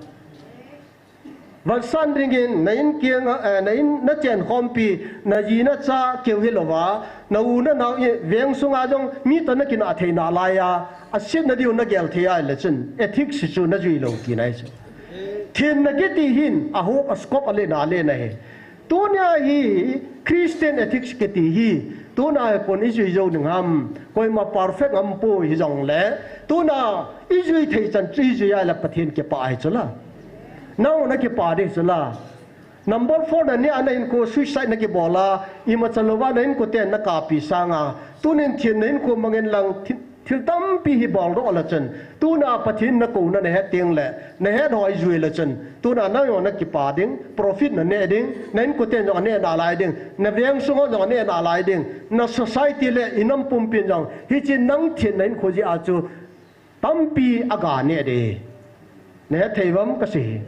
Vansan dingin, na in kiang a, eh, na in nachen khompi, naji nacha keu hilouva, na u nanao i veng sunga jong mi toh nakinah thei nalai a, asetna diu nagel thei a le chun, ethics chu najui lou tina hi chu. Thenna kiti hin, ahop a scope a lena lena hi. Tunia hi Christian ethics kiti hi, tuna hi kon ijui jou ding ham, koima perfect aumpoi hijongle, tuna ijui thei chan chu ijui a le Pathen kipah ahi chu la. Nang nakipah ding chu la. Number four na nia na hinkho suicide nakibol a, imacha louva na hinkho ten nakapi sanga, tunin thenna hinkho mangin lang thi-, thil tampi hi boldoh la chun, tuna Pathen nakouna nahet teng le, nahet hoi jui la chun, tuna nang jong nakipah ding, profit naneh ding, na hinkho ten jong aneh nalai ding, na veng sung jong aneh nalai ding, na society le inam pumpin jong, hiche nang thenna hinkho jeh a chu, tampi aga neh ding. Nahet thei uvam kasei hi.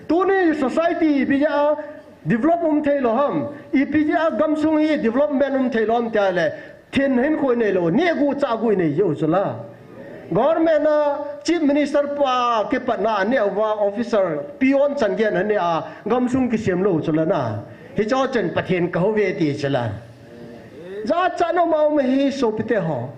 Tuni society ipi jeh a develop um thei lou ham, ipi jeh a gamsung hi development um thei lou ham tia le, thenna hinkho inei lou, neh gu chah gu inei jeh u chu la. Government a Chief Minister pa kipatna aneh uva officer, peon chan gei aneh a, gamsung kisem lou chu la na. Hicho chun Pathen kahou ve ti chu la. Jachat na um a um hi sopite ho.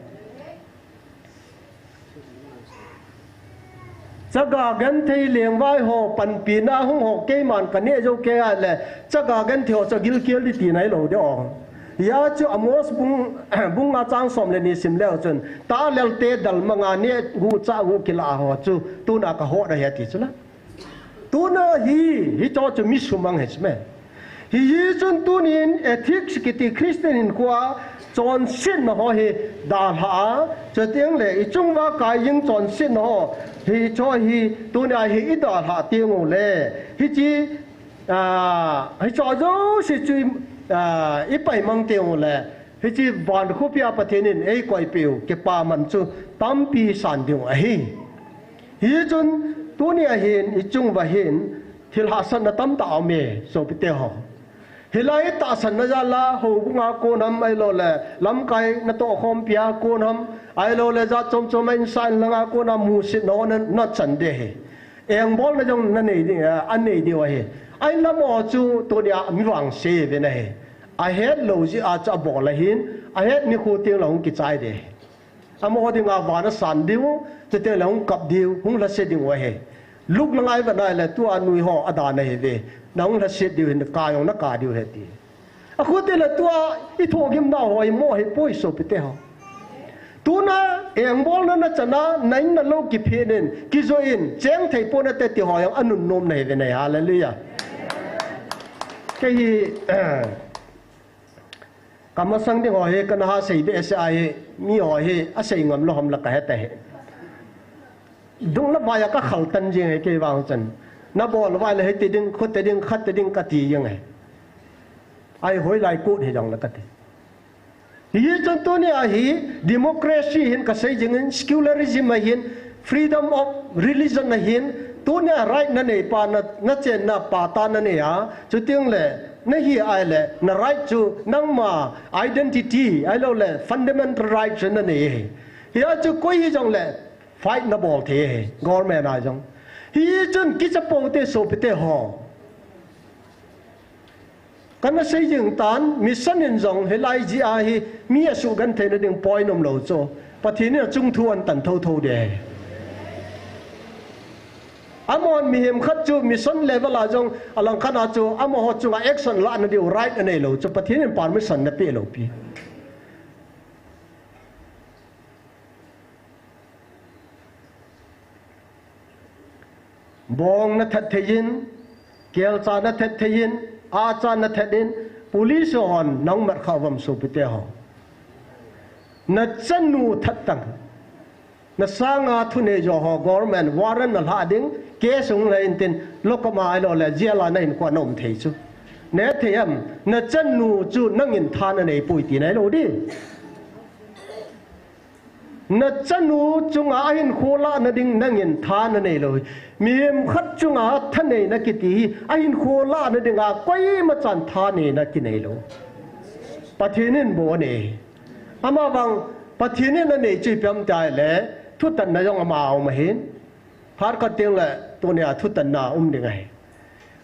Chaga genthei lengvai ho panpina hung ho keiman kaneh jou kei ahile, chaga genthei ho chu agilkel ding tina hilou ding o. Hia chu Amos bung, bung nga chang som le ni sim leu chun, talelte dalmanga neh guh chah guh kilah ho chu tuna kahoh ahi ati chu la. Tuna hi, hicho chu mi sumang hi chu me. Hichun tunin ethics kiti Christian hinkhoa chonsetna ho hi dalha a, chuteng le ichung uva kai jing chonsetna ho, hicho hi tunia hi idalha teng ule, hiche, a, hicho jouse chu, a, ipaimang teng ule, hiche vankhopia Pathen in eikoipeh u kipaman chu tampi san ding u ahi. Hichun tunia hin ichung uva hin thil hahsatna tamtah aume, sopite ho. Hilai tahsanna jal a houbunga kon ham ahiloule lamkai natoh khompia kon ham ahiloule jat chomchom a insa inlanga kon a musetna ho na, nachan ding ahi. Engbolna jong nanei ding, anei diu ahi. Ahinla amaho chu tunia mi vangse uvin ahi. Ahetlou jeh a chu abol ahin, ahet nikho tengle hung kichai ding ahi. Amaho dinga van asan diu, chuteng le hung kap diu, hung lhase diu ahi. Luke langa ivet nale tua nuiho adan ahiuve. Nahung lhaset diu hin, ka jong naka diu ahi ti. Akhuti le tua ithohgimnau ho imo ahipoi sopite ho. Tuna engbolna nachan a, na in nalou kiphet in, kijoh in, cheng thei pon nate ti ho jong anunnom nahiuve nei, hallelujah. Kei hi, kamasang ding ho hi kana ha sei behseh ahi, miho hi asei ngam lou ham la kahet ahi. Dungna vai a kakhaltan jeng ahi kei vang chun. Nabol uva le hiti ding, khuti ding, khati ding kati jeng ahi. Ai hoilai kut hijongle kati. Hichun tunia hi democracy hin kasei jingin, secularism ahin, freedom of religion ahin, tunia right nanei pa na, nachenna path a nanei a, chuteng le nahi ahile na right chu nangma identity ahiloule fundamental right chu nanei ahi. Hia chu koi hijongle fight nabol thei ahi, government a jong. Hichun kicha poute sopite ho. Kana sei jing tan, mission in jong hilai jeh a hi mi asugentheina ding point umlou chu, Pathen in achung thu ahin tan thouthou ding ahi. Amahon mihem khat chu mission level a jong alangkhat a chu amaho chunga action lahna diu right aneilou chu, Pathen in permission napeh lou pi. Bong nathat thei in, kelcha nathat thei in, acha nathat in, police hon nahung mat khah uvam sopite ho. Nachanu that tan. Nasanga thunei jo ho government warrant nalhah ding, case hung lhai intin, lockup a ahiloule jail a nahinkhoa naum thei chu. Nethei ham, nachanu chu nangin tha naneipoi tina hilou ding. Nachanu chunga ahinkho lahna ding nangin tha naneilou hi. Mihem khat chunga thaneina kiti hi ahinkho lahna dinga koimachan thaneina kineilou. Pathen in bou anei. Amavang Pathen in anei chu ipi ham itile thutanna jong ama a um ahin. Phat khat tengle tunia thutanna um ding ahi.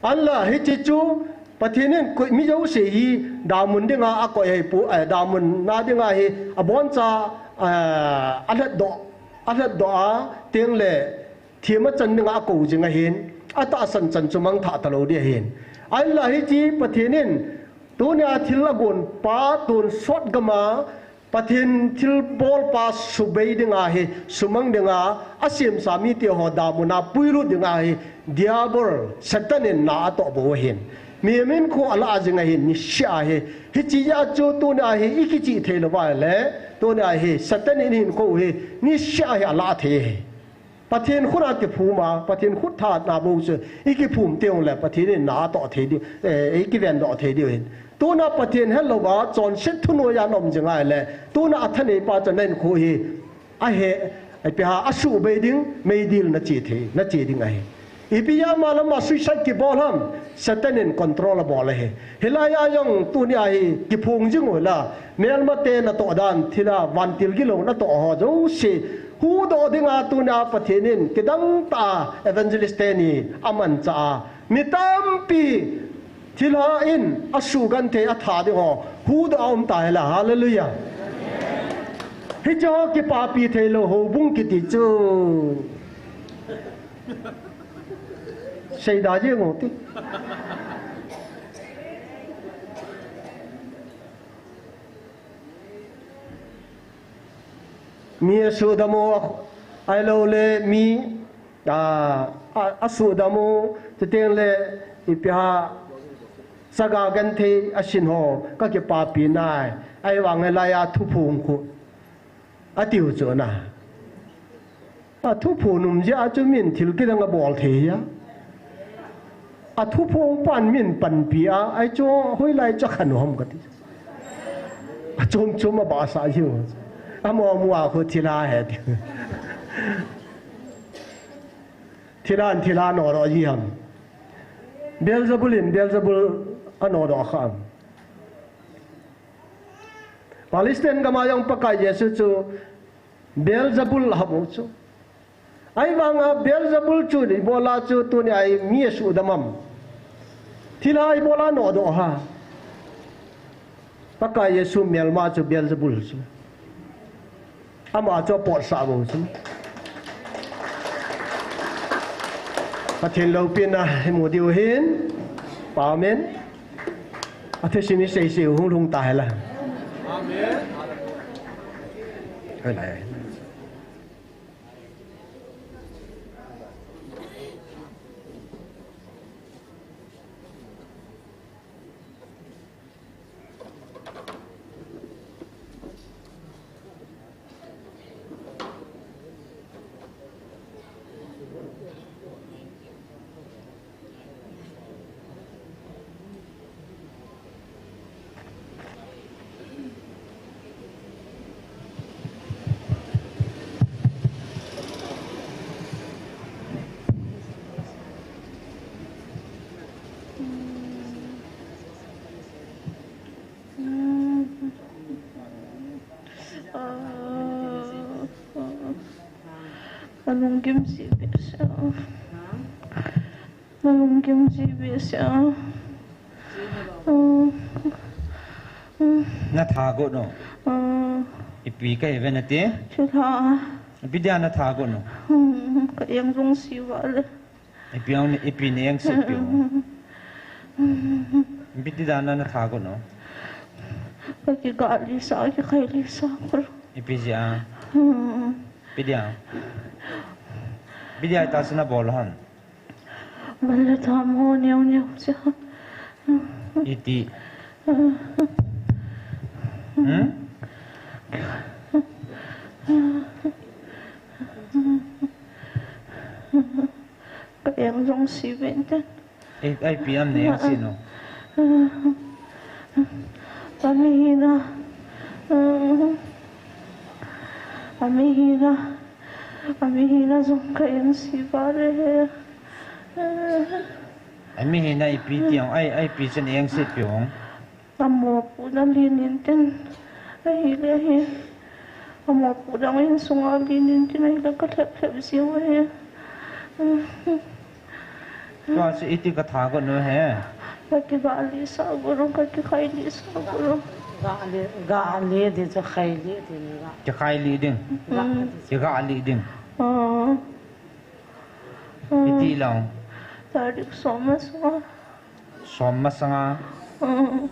Ahinla hiche chu Pathen in koi mi jouse hi damun dinga akoi ahipoi, eh, damunna dinga hi aboncha, eh, alhatdoh, alhatdoh a tengle themachan dinga akou jing ahin, atahsan chan chu mangthah talou ding ahin. Ahinla hiche Pathen in tunia thil agonpa tonsot gam a Pathen thilbolpa subei dinga hi, sumang dinga asemsa mite ho damuna puilut dinga hi, Diabol, Satan in na atoh bou ahin. Mihem hinkho alah jing ahin, niseh a hi. Hiche jeh a chu tunia hi ikichih theilou uva le, tunia hi Satan in hinkho hi niseh a hi alah thei ahi. Pathen khut a kiphum a, Pathen khut tha na bou chu ikiphum teng ule Pathen in na atoh thei ding, eh, ikivendoh thei diu ahin. Tuna Pathen hellouva chonset thunoi a naum jing ahile, tuna athaneipa chu nahinkho hi ahe, ipi ham, asuhbei ding, meidil nache thei, nache ding ahi. Ipi jeh a malama suicide kibol ham, Satan in control abol ahi. Hilai a jong tunia hi kiphong jing uvin la, melmate natoh dan thil a vantil gilou natoh ho jouse huhdoh dinga tunia Pathen in kidang tah a evangelist teni amanchah a, mi tampi thilha in asugenthei atha ding ho huhdoh a um tahile, hallelujah. Hiche ho kipapi theilou houbung kiti chu. Seida jeng u ti. Mi asuhdam u, ahilou le mi, a, a, asuhdam u, chuteng le ipi ham, saga genthei asin ho, kakipapi nai, ahivang hilai a thuphong khu, atiu chu na. A thuphon um jeh a chu min thil kidang abol thei a. A thuphon pan min panpi a, ahi chu hoilai chu khan u ham kati. Achom chom abahsah jiu. Amaho mu a khu thilha ahi ti. Thilha in thilha anodoh ji ham. Beelzebul in Beelzebul anodoh kha ham. Palestine gam a jong Pakai Jesu chu Beelzebul ahamu chu. Ahivang a Beelzebul chu ibola chu tuni a hi mi asuhdam ham. Thilha ibola anodoh ham. Pakai Jesu melma chu Beelzebul chu. Ama chu apotsah bou chu. Pathen loupina imu diu ahin. Amen. Athusim isei sei u hung lhung ta hen lang. Amen. Hoilai. Ka lunggim ji behseh a. Ka lunggim ji behseh a. Na tha got no? Ipi kahi ve nati? Thilha. Ipi dia na tha got no? Ka eng jong si vale. Ipi ong, ipi na eng sih pi ong. Ipi ti dan a na tha got no? Ka kiga lisa, kikhai lisa got. Ipi jeh a? Ipi dia? Ipi dia tahsan a bol ham? Bol le tham ho neo neo cha. Iti. Hmm? Ka eng jong si venten. Ei, ipi ham na eng si no? Ka mihina. Ka mihina. Ka mihina jong ka eng si vale. Ka mihina ipi ti ong, ai, ipi chan eng si pi ong. Ka mopohna lin in tin, ahile hi. Ka mopohna in sunga lin in tin, ahile ka lhep lhep jiu ahi. Tua chu iti ka tha got no he. Ka kiga lisa got no, ka kikhai lisa got no. Ga le, ga le di chu khai le di ni ga. Kikhai le ding. Ga. Kiga le ding. Ah. Iti lang. Tarik som masanga. Som masanga. Mm.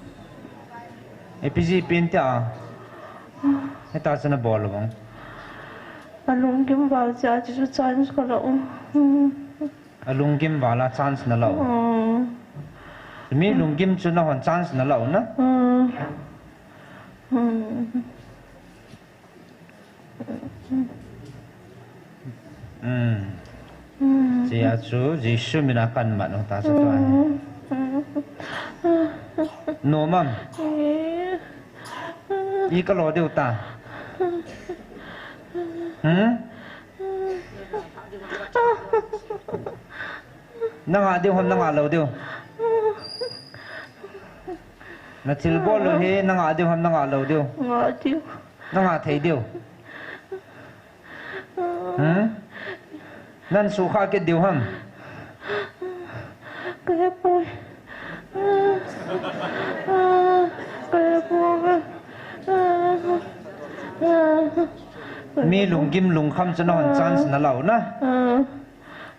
Ipi jeh pen tia. Hita chana bol bang. Alunggim val cha chu chance ka la um. Mm. Alunggim val a chance na la um. Mm. Mi lunggim chu nahon chance na la um na. Mm. Mm. Hmm. Chia chu Jesu mina kan mat u ta chu tua hi. Nom am? I ka lo diu ta. Hmm? Na ngah diu ham, na ngah lou diu? Na thilbol u hi na ngah diu ham, na ngah lou diu? Ngah diu. Na ngah thei diu? Hmm? Nan sukha kit diu ham? Ka he poi. Ka he poi. Mi lunggim lungkham chu nahon chance na la u na.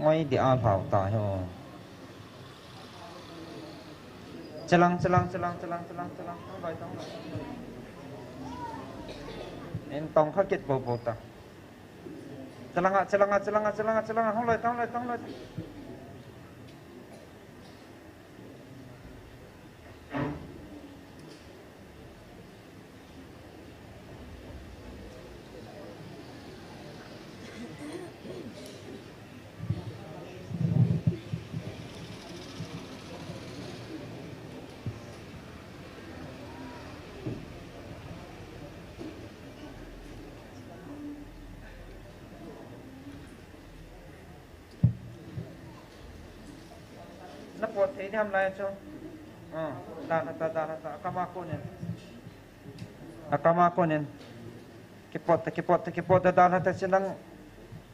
Ngoi di a hlau ta hi o. Chelang, chelang, chelang, chelang, chelang, chelang. Entong kha kit bo bo ta. Chelanga, chelanga, chelanga, chelanga, chelanga. Hung loi, tang loi, tang loi. Na pot thei ni ham lai chu. Ah, dalha ta, dalha ta. Akama konin. Akama konin. Kipot ta, kipot ta, kipot ta, dalha ta, si nang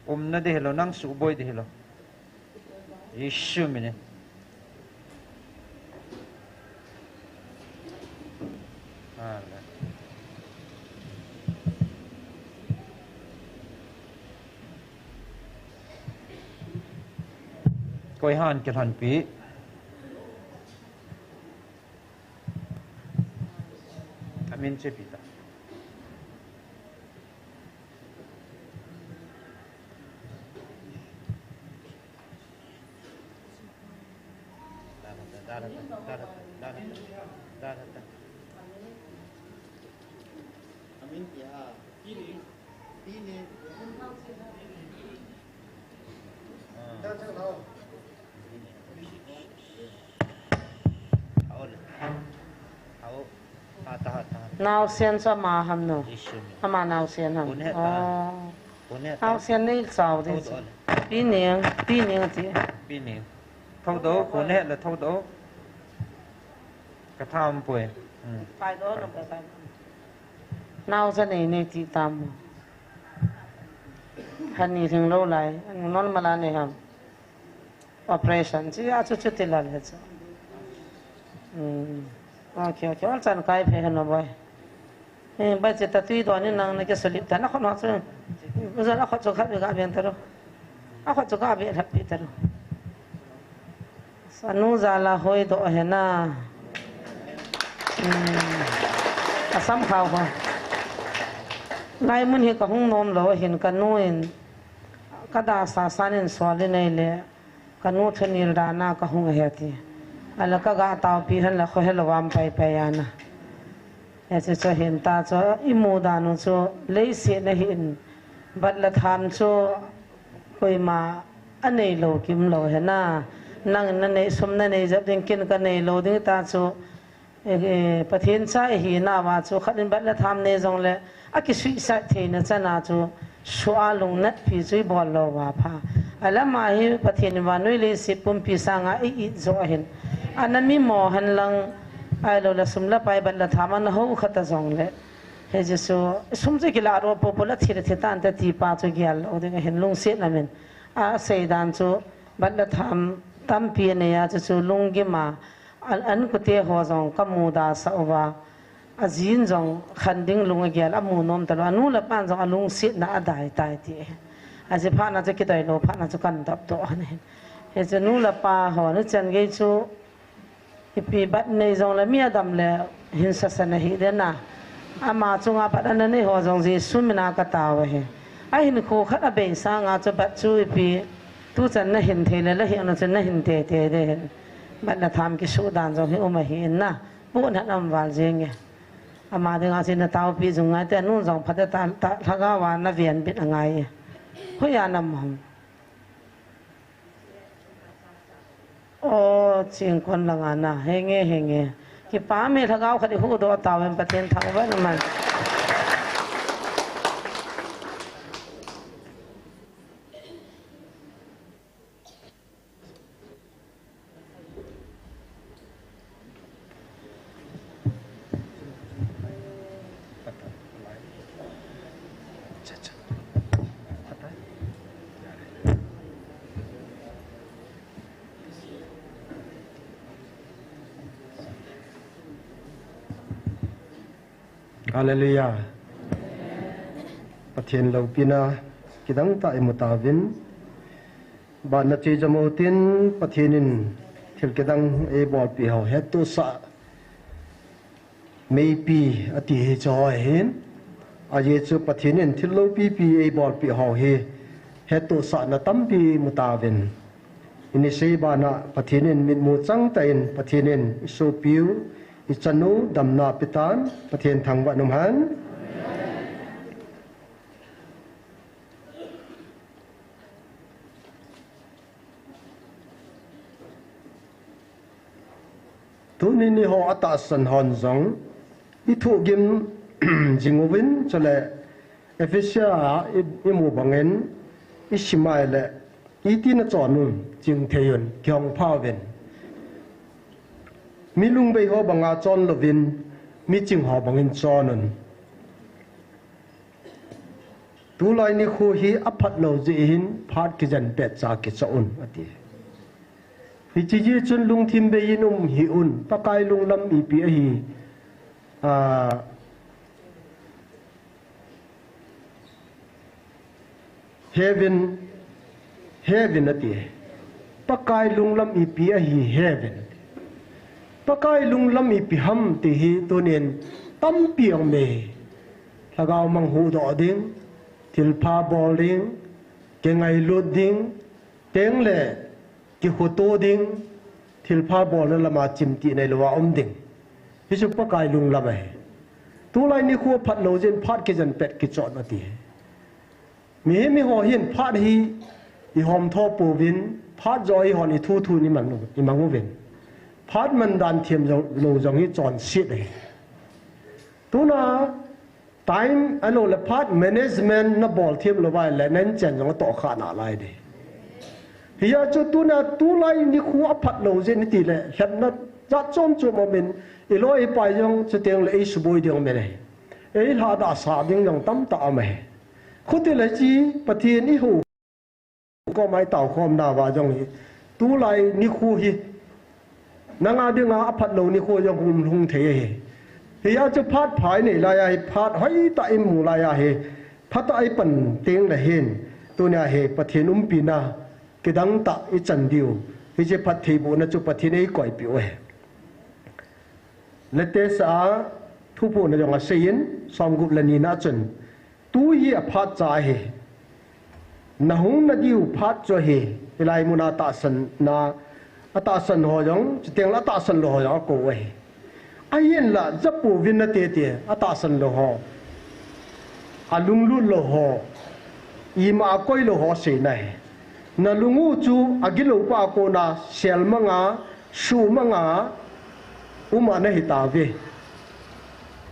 umna di hilou, nang suboi di hilou. Jesu minin. Amen. Koi han kilhonpi. Min chepi ta. Naosen chu ama ham no? Ama naosen ham? Oh. Naosen nei chao ding chu. Pi Neng, Pi Neng ti. Pi Neng. Thodo, kho ne le thodo. Ka tham poi. Naosen nei nei ti tam. Hani thing lo lai. Normal a nei ham? Operation chi a chu chu ti lal he chu. Hmm. Okay, okay. Ol chan kai phe heno boi. Eh, bai che ta tui do ni nang na ke solip ta na khon ho chu. Uza na khon chu khat ga ben ta ro. A khon chu ga be lhap pi ta ro. Sanu za la hoi do he na. Hmm. Asam khao ho. Lai mun hi ka hung nom lo hin ka nu in ka da sa san in sol in ei le. Ka nu thunil dana ka hung ahi ati. Ala ka ga taupi hen la kho helo vam pai pai ana. He chu chu hin ta chu i mu dan u chu leiset na hin bat le tham chu koima a nei lo kim lo he na. Nang na nei sum na nei jep ding kin ka nei lo ding ta chu Eh, eh, Pathen cha ihi nauva chu khat in bat le tham nei jongle, a kisuisat theina chana chu, sua lungnat pi chu i bol lou va pha. Alama hi Pathen in vannoi leiset pumpi sanga i it jo ahin. Ana mi mo hen lang, ahilou le sum le pai bat le tham ana ho khat a jongle. He Jesu, sum chu kila ro po po la thi le thi tan te ti pa chu gel lou ding ahin lungset na min. A sei dan chu, bat le tham tampi anei a chu chu lunggim a, An, an kute ho jong ka muda sa uva. A jin jong khan ding lung a gel a mu nom ta lou. A nu le pan jong a lungsetna a dai tai ti. A ji phat na chu kidoi lou phat na chu kan dop to ani. He chu nu le pa ho ni chan gei chu ipi bat nei jong le mi adam le hin sa sa na hi de na. Ama chunga bat ana nei ho jong Jesu mina ka tao ahi. A hin kho khat a bei sanga chu bat chu ipi tu chan na hin thei le la hi ana chu na hin te te de hin. Bat le tham kisu dan jong hi um ahi in na. Pu na nam val jeng e. Ama dinga chu na taupi jung ngai te nun jong phat ta ta lhagao a na ven bit a ngai e. Hoi a nam ham. O ching kon langa na. Henge henge. Kipa me lhagao khat i hu do tao em Pathen thangvah in um hen. Hallelujah. Pathen loupina kidang tah i mu tauvin. Batna che jam u tin Pathen in thil kidang ei bolpeh ho hettohsah meipi ati hi chu hoi hin. Ajeh chu Pathen in thil loupi pi ei bolpeh ho hi hettohsahna tampi mu tauvin. I ni sei bana Pathen in mitmu chang tah in Pathen in i sopiu, i chanu damna pe tan, Pathen thangvah in um hen. Tuni ni ho a tahsan hon jong i thuhgim jing uvin, chule Ephesia a i, i mu bangin i sim a ahile, iti na chon un, ching thei un, kihong pha uvin. Mi lungbei ho banga chon louvin, mi ching ho bangin chon un. Tulai nikho hi a phat lou jeh hin phat kijen pet cha kichoh un, ati. Hiche jeh chun lungthim bei in um hih un, Pakai lunglam ipi ahi, a, heaven, heaven ati. Pakai lunglam ipi ahi heaven. Pakai lunglam ipi ham ti hi tunin tampi aume. Lhagao mang huhdoh ding, thilpha bol ding, kingailut ding, tengle kikhoto ding, thilpha bolna lama chimtih neilouva um ding. Hichu Pakai lunglam ahi. Tulai nikho phatlou jeh in phat kijen pet kichon ati. Mihem eiho hin phat hi ihomtho pouvin, phat joh eihon ithuthu in imang, imang uvin. Phat mandan themlou jong hi chonset ahi. Tuna time ahiloule phat management nabol themlou uva ahile nainchen jong atohkhah nalai ding. Hijeh chun tuna tulai nikho aphatlou jeh in itile lhepna jat chom chom aumin, iloi ipai jong chutengle eisuboi ding aumin ahi. Eilhahdahsah ding jong tamtah aume. Khutile hiche Pathen ihou koma itaokhomnauva jong hi, tulai nikho hi nanga dinga aphatlou nikho jong hung, hung thei ahi. Hijeh chun phat pha inei laiya hi, phat hoitah imu laiya hi, phatah ipan tengle hin, tunia hi Pathen umpina kidangtah ichan diu, hiche phattheibohna chu Pathen in eikoipeh u ahi. Latest a thuphonna jong aseiyin, somgup le nina chun, tu hi aphatcha ahi. Nahung nadiu phat chu ahi. Hilai muna tahsanna, atahsan ho jong, chutengle atahsan lou ho jong akou ahi. Ahinla japouvin nate ti, atahsan lou ho, alunglut lou ho, ima akoilou ho aseina ahi. Nalung u chu agilou pa a kona selmanga, suhmanga uma nahitauve.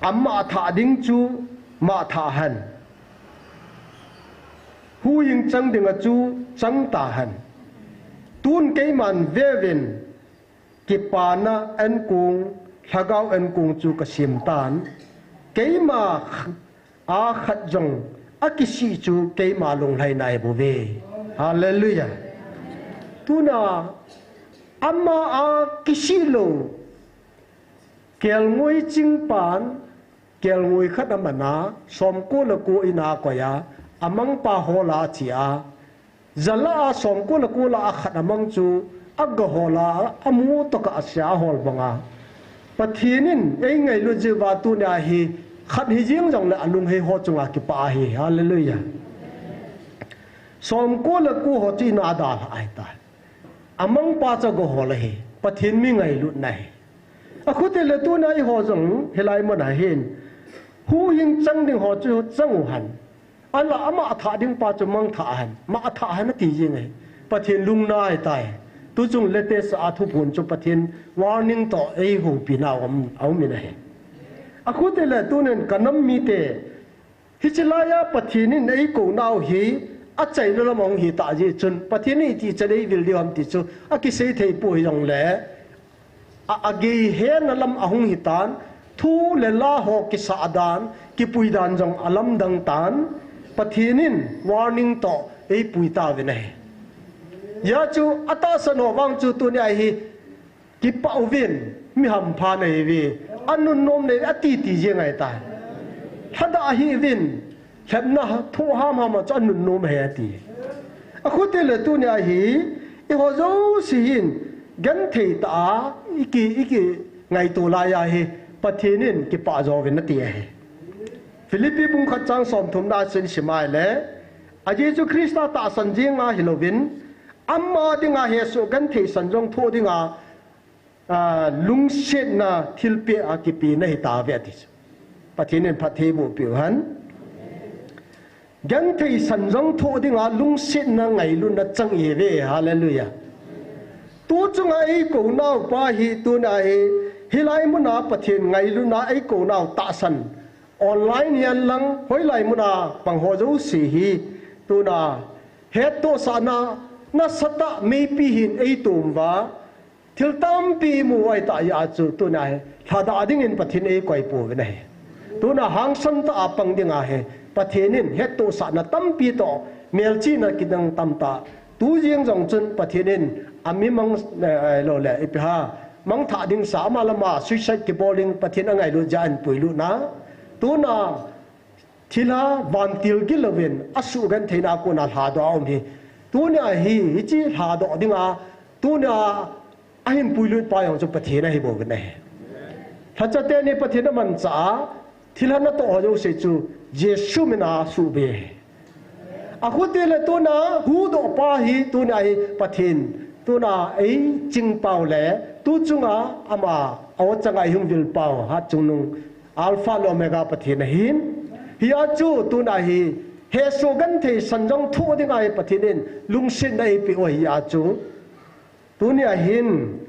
Amah thah ding chu mah thah hen. Huhhing chang dinga chu chang tahen. Tun keiman veuvin, kipana ankong, lhagao ankong chu kasemtan. Keima a khat jong akisih chu keima lunglhaina ahibouve. Hallelujah. Tuna ama a kisih lou, kelngoi chingpan, kelngoi khat amana, somko le ko ina akoiya, amangpa hola achea, jalah a somko le ko lah a khat amang chu agahola, amu tokah asea ahol banga, Pathen in eingailut jeh uva tunia hi khat hijeng jongle alunghei ho chunga kipah ahi. Hallelujah. Somko le ko ho chu ina adalhah ahitai. Amangpa chu agahol ahi. Pathen mi ngailutna ahi. Akhutile tuna eiho jong hilai muna hin huhhing chang ding ho chu chang uhen. Ahinla ama thah ding pa chu mangthah hen, mah thah hen ati jeng ahi. Pathen lungna ahitai. Tuchung latest a thuphon chu Pathen warning toh eihoupina aum, aumin ahi. Akhutile tunin kanam mite, hiche laiya Pathen in eikou nau hi achaina lam ahung hitah jeh chun, Pathen in itih chan eivil diu ham ti chu akisei theipoi jongle, a, agei hena lam ahung hitan, thu le la ho kisah dan, kipui dan jong alamdang tan, Pathen in warning toh eipui tauvin ahi. Hijeh chun atahsan ho vang chu tunia hi kipah uvin, mi hampha nahiuve, anunnom nahiuve, ati ti jeng ahitai. Lhadah hih uvin, lhepna thoh hamham a chu anunnom ahi ati. Akhutile tunia hi, eiho jouse hin, genthei tah a, iki, ikingaito laiya hi, Pathen in kipah jouvin ati ahi. Philippi bung khat chang somthumna a chun isim a ahile, a Jesu Christa tahsan jenga hilouvin, ama dinga hesoh genthei san jong thoh dinga, a, lungsetna thilpeh a kipena ahitauve ati chu. Pathen in phattheiboh peh uhen. Genthei san jong thoh dinga lungsetna ngailutna chang ihiuve. Hallelujah. Tuchunga eikou naupa hi tuna hi, hilai muna Pathen ngailutna eikou nau tahsan online hihen lang, hoilai muna pang ho jouse hi, tuna hettohsahna nasatah meipi hin eitom uva, thil tampi imu u ahitah jeh a chu tuna hi lhadah dingin Pathen in eikoi pouvin ahi. Tuna hangsan tah a pang dinga hi Pathen in hettohsahna tampi toh melchihna kidang tamtah. Tujeng jong chun Pathen in ami mang, eh, loule ipi ham, mangthah ding sa, ama lama suicide kibol ding Pathen angailut jeh a ahin puilutna. Tuna thilha vantil gilouvin asuhgentheina a kona lhadoh a um hi. Tunia hi, hiche lhadoh dinga, tunia ahin puilut pa jong chu Pathen ahibouvin ahi. Lhacha teni Pathen amanchah a, thilha natoh ho jouse chu Jesu mina suhbe. Akhuti le tuna huhdoh pa hi tuna hi Pathen, tuna eiching pau le tu chunga ama a-o changa ihung vil pau Hatchungnung Alpha le Omega Pathen ahin. Hia chu tuna hi hesoh genthei san jong thoh dinga hi Pathen in lungsetna eipeh u hia chu. Tuni ahin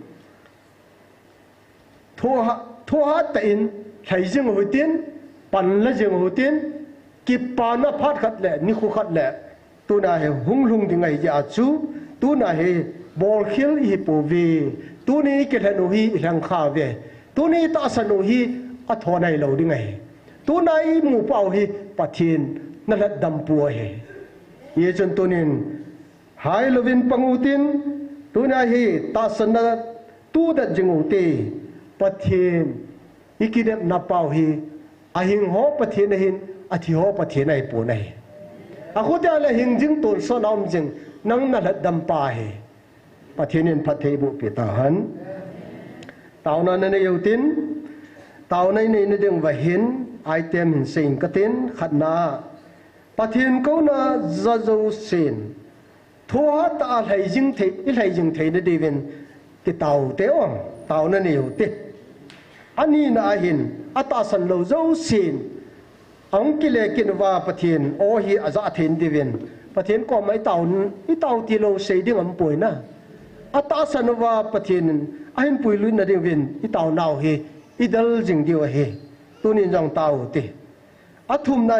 thohhat, thohhat tah in lhai jing u hitin, panla jing u hitin, kipana phat khat le nikho khat le tuna hi hung lhung ding ahi jeh a chu, tuna hi bolkhel ihi pouve, tuni ikilhen u hi ilheng kha uve, tuni itahsan u hi athon ahilou ding ahi. Tuna imu pau hi Pathen nalhatdam pu ahi. Hichun tunin hai louvin pang utin, tuna hi tahsanna tudet jing ute, Pathen ikidemna pau hi ahing ho Pathen ahin, athi ho Pathen ahipon ahi. Akhutia le hing jing tonsot a um jing, nang nalhatdam pa ahi. Pathen in phatthei eiboh peh tahen. Taona nanei utin, taona inei nading uva hin item hin seiyin katin, khatna, Pathen kouna ja jousen thohhat tah a lhai jing thei, ilhai jing theina diuvin kitao ute o, taona nei ute. Anina ahin, atahsan lou jousen ahung kile kit uva Pathen o hi ajah theina diuvin Pathen koma itao, itao tilou sei ding aumpoi na. Atahsan uva Pathen in ahin puilut nadiuvin itaonau hi idel jing diu ahi. Tunin jong tao ute. Athumna,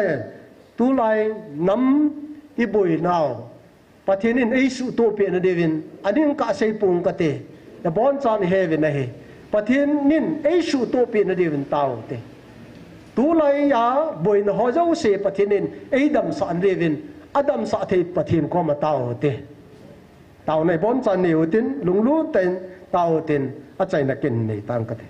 tulai nam iboinau Pathen in eisuhtoh peh nadiuvin aning kah sei pong kate, nabonchan iheuvin ahi. Pathen in eisuhtoh peh nadiuvin tao ute. Tulai a boina ho jouse Pathen in eidamsah nadiuvin adamsah thei Pathen koma tao ute. Taona ibonchan nei utin, lunglut tah in tao utin, achaina kin nei tang kate.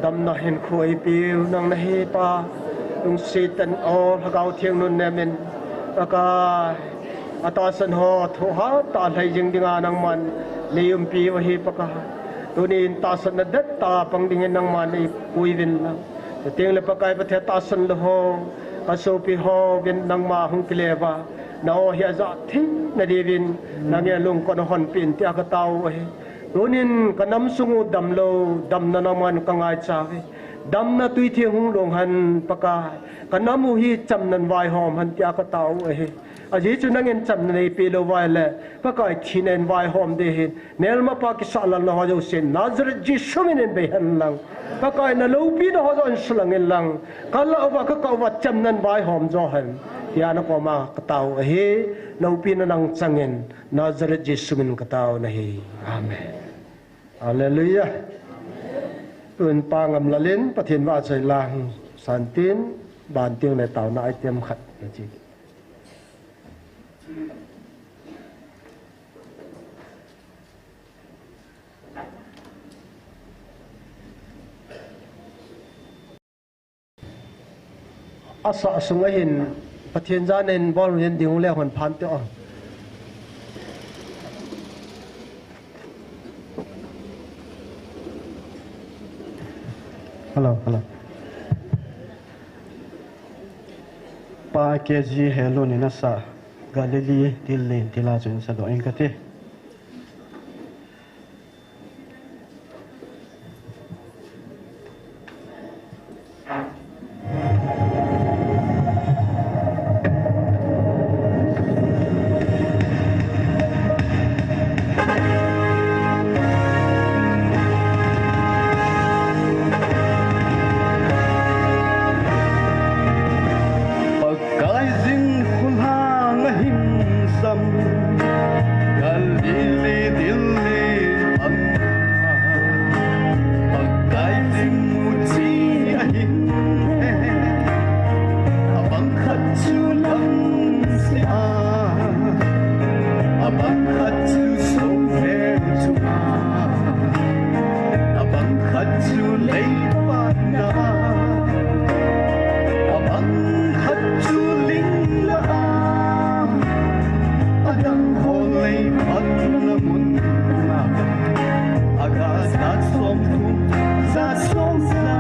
Damna hinkho eipiu nang nahi Pa, lungset tah in o Lhagao Theng nun nemin, Pakai, atahsan ho thoh hatah a lhai jing dinga nangman nei umpiu ahi Pakai. Tunin tahsanna dettah a pang dingin nangman neipui uvin lang. Chuteng le Pakai Pathen tahsan lou ho, kasopi hovin nangma hung kile uva, na o hi ajah thei na diuvin, nangin lungkot na honpeh in tia katao u ahi. Tunin kanam sung u damlou, damna nangman kangaicha uve. Damna tui theng hung long hen Pakai. Kanam u hi chamnan vaihom hen tia katao u ahi. Ajeh chu nangin chamna neipeh lou uva ahile, Pakai thina in vaihom ding ahin. Melmapa kisahlalna ho jousen Nazareth Jesu min in bei hen lang. Pakai na loupina ho joh in sulang in lang. Kalah uva, kakah uva chamnan vaihom jo hen. Tia nakoma katao u ahi. Loupina nang changin. Nazareth Jesu min katao u ahi. Amen. Hallelujah. Tun Pa Ngamlal in Pathen vahchoi lang santin, banting le taona item khat na chi. Asah sung ahin Pathen jana in bol hin ding u le hon phan te o. Hello, hello. Pa K G Helun in asah Galilee dil le dil a chun sadoh ing kati. Pakai jing khulhang ahin sam, Galilee dil le am, Pakai jing muchi ahin he, abang khat chu lamsea, abang khat chu songphe chunga, abang khat chu leipatna, abang khat chu lingla a, adang ho leipatna mun a, aga jat somthum, jat somja,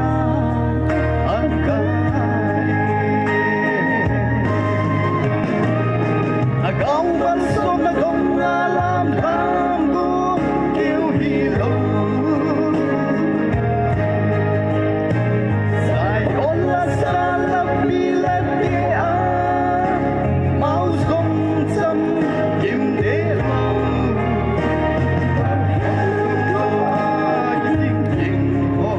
aga Agao ban som na gong a lam lam gong keu hilou. Zion la sa la pi la te a, mau gong cham kim de lou. Pathen lungthim a ging ging ho,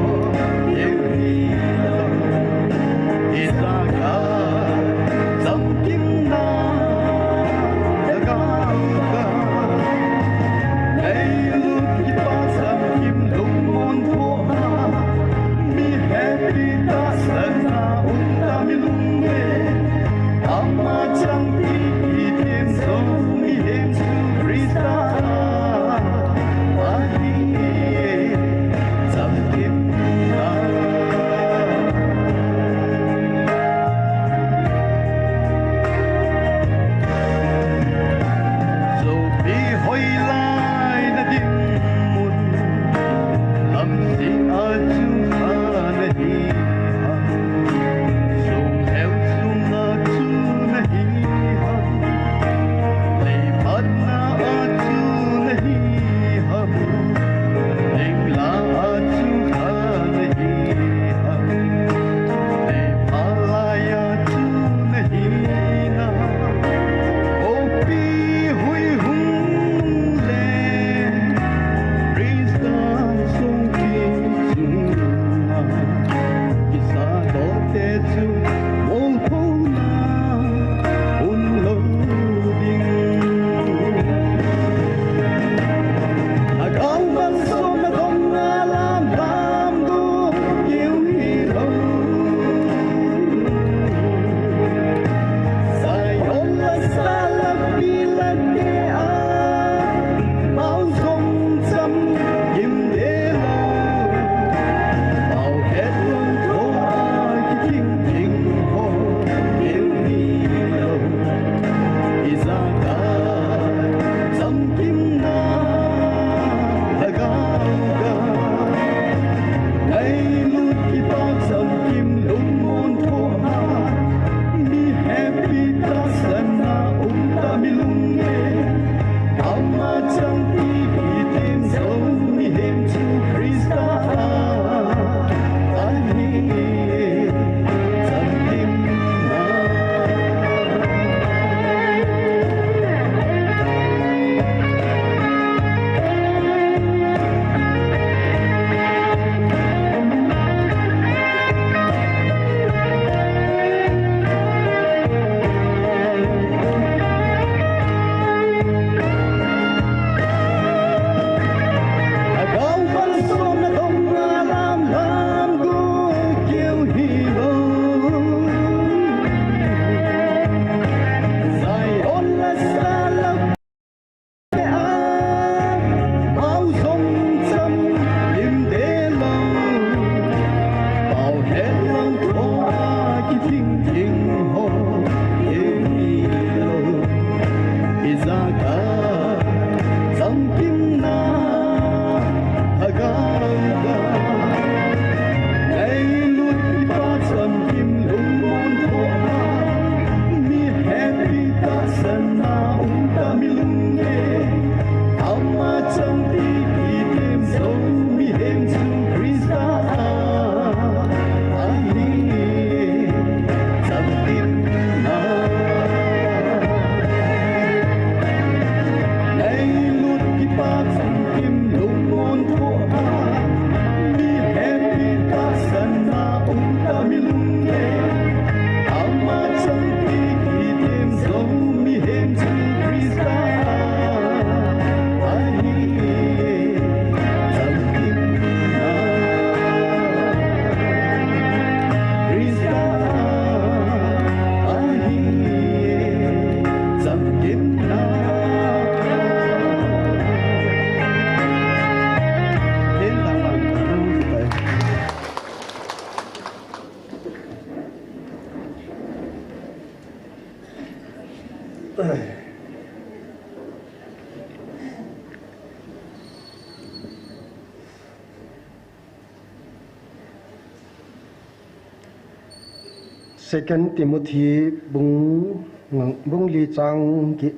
Second Timothy bung, bung li chang gi,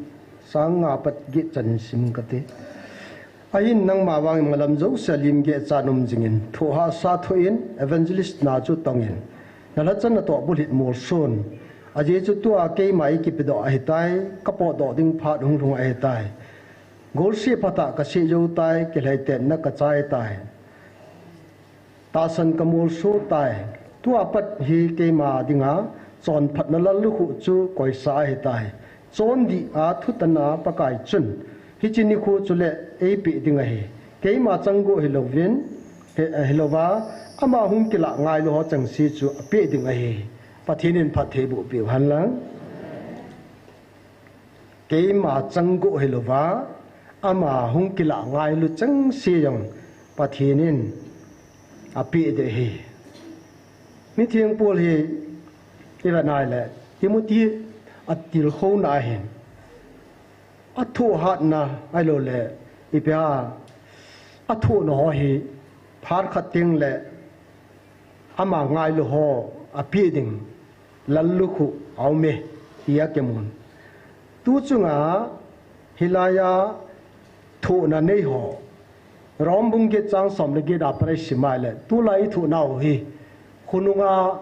chang nga pat gi chan sim kati. Ahin nangma vang malam jouse lim ge cha num jingin, thu hahsa thoin, evangelist na chu tongin, na lhachan na toh bulhit molson. Ajeh chu tua keima i kipedoh ahitai, ka potdoh ding phat hung lhung ahitai. Golseh phatah ka seh jou tai, kilhaitetna ka chai tai. Tahsan ka molso tai. Tua pat hi keima dinga chonphatna lallukhuh chu koisa ahitai. Chondih a thutan a Pakai chun hiche nikho chule eipeh ding ahi. Keima changgoh hilouvin, hi, hilouva, ama hung kilah ngailu ho chengse chu apeh ding ahi. Pathen in phatthei boh peh u hen lang. Keima changgoh hilouva, ama hung kilah ngailu chengse jong Pathen in apeh ding ahi. Mitheng Paul hi i vet nai le, Timothy atilkhouna ahin, athohhatna ahilou le, ipi ham, athohna ho hi phat khat teng le ama ngailu ho apeh ding lallukhuh aume, ti akimun. Tu chunga hilai a thohna nei ho, Rom bung get chang som le get a pat i sim a le, tulai i thohnau hi khonunga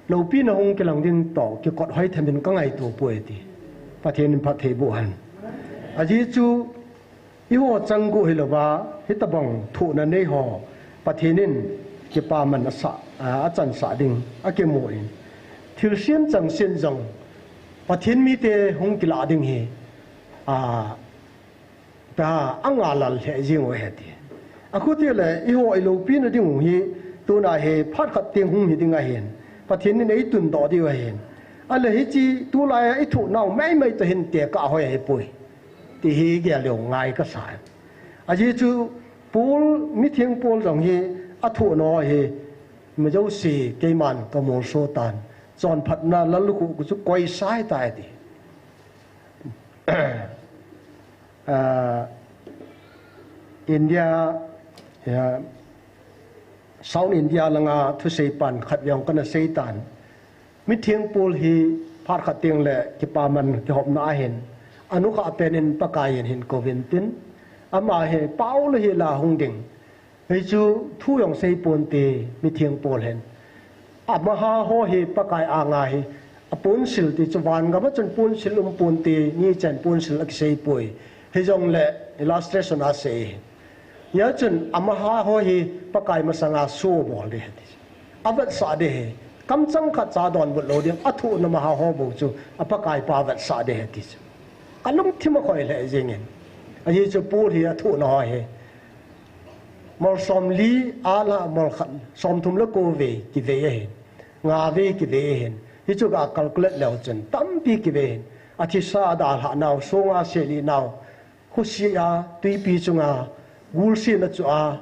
loupina hung kilang ding toh kikot hoi themin ka ngaito poi ti. Pathen in phatthei boh hen. Ajeh chu eiho changgoh hilouva, hitabang thohna nei ho Pathen in kipaman asah, a, achansah ding akimun. Thilsem changseh jong Pathen mite hung kilah ding hi, a, ta anga lal lheh jing u ahi ti. Akhuti le eiho i loupina ding u hi tuna hi phat khat teng hung hi ding ahin, Pathen in eitundoh diu ahin. Ahile hiche tulai a i thohnau maimai toh hin tekah hoi ahipoi. Ti hi gel leu ngai kasa. Ajeh chu Paul, mitheng Paul jong hi athohna hi, ima jouse keiman ka molso tan. Chonphatna lallukhuh chu koisa ahitai ti. Ah, India, ya, South India langa thusei pan khat jong kana sei tan. Mitheng Paul hi phat khat teng le kipaman kihopna ahin, anukhah pen in Pakai in hin kouvin tin, ama hi Paul hi la hung ding. Hichu thu jong sei ponte, mitheng Paul hin. Amaha ho hi Pakai anga hi aponsil ti chu van gam a chun ponsil um ponte, ni chan ponsil akisei poi. Hijongle illustration a sei. Hia chun amaha ho hi Pakai masanga so bol ding ahi ti. Avetsah ding ahi. Kamchang khat cha donbut lou ding, athohna maha ho bou chu a Pakai pa avetsah ding ahi ti chu. Ka lungthim a khoi lheh jingin. Ajeh chu Paul hi athohna ho hi. Mol somli a la mol khat, somthum le ko vei kivei ahin. Nga vei kivei ahin. Hichu ka calculate leu chun tampi kivei ahin. Athisa adalhah nau, songa selih nau. Khosih a, twipi chunga, gulsina chu a,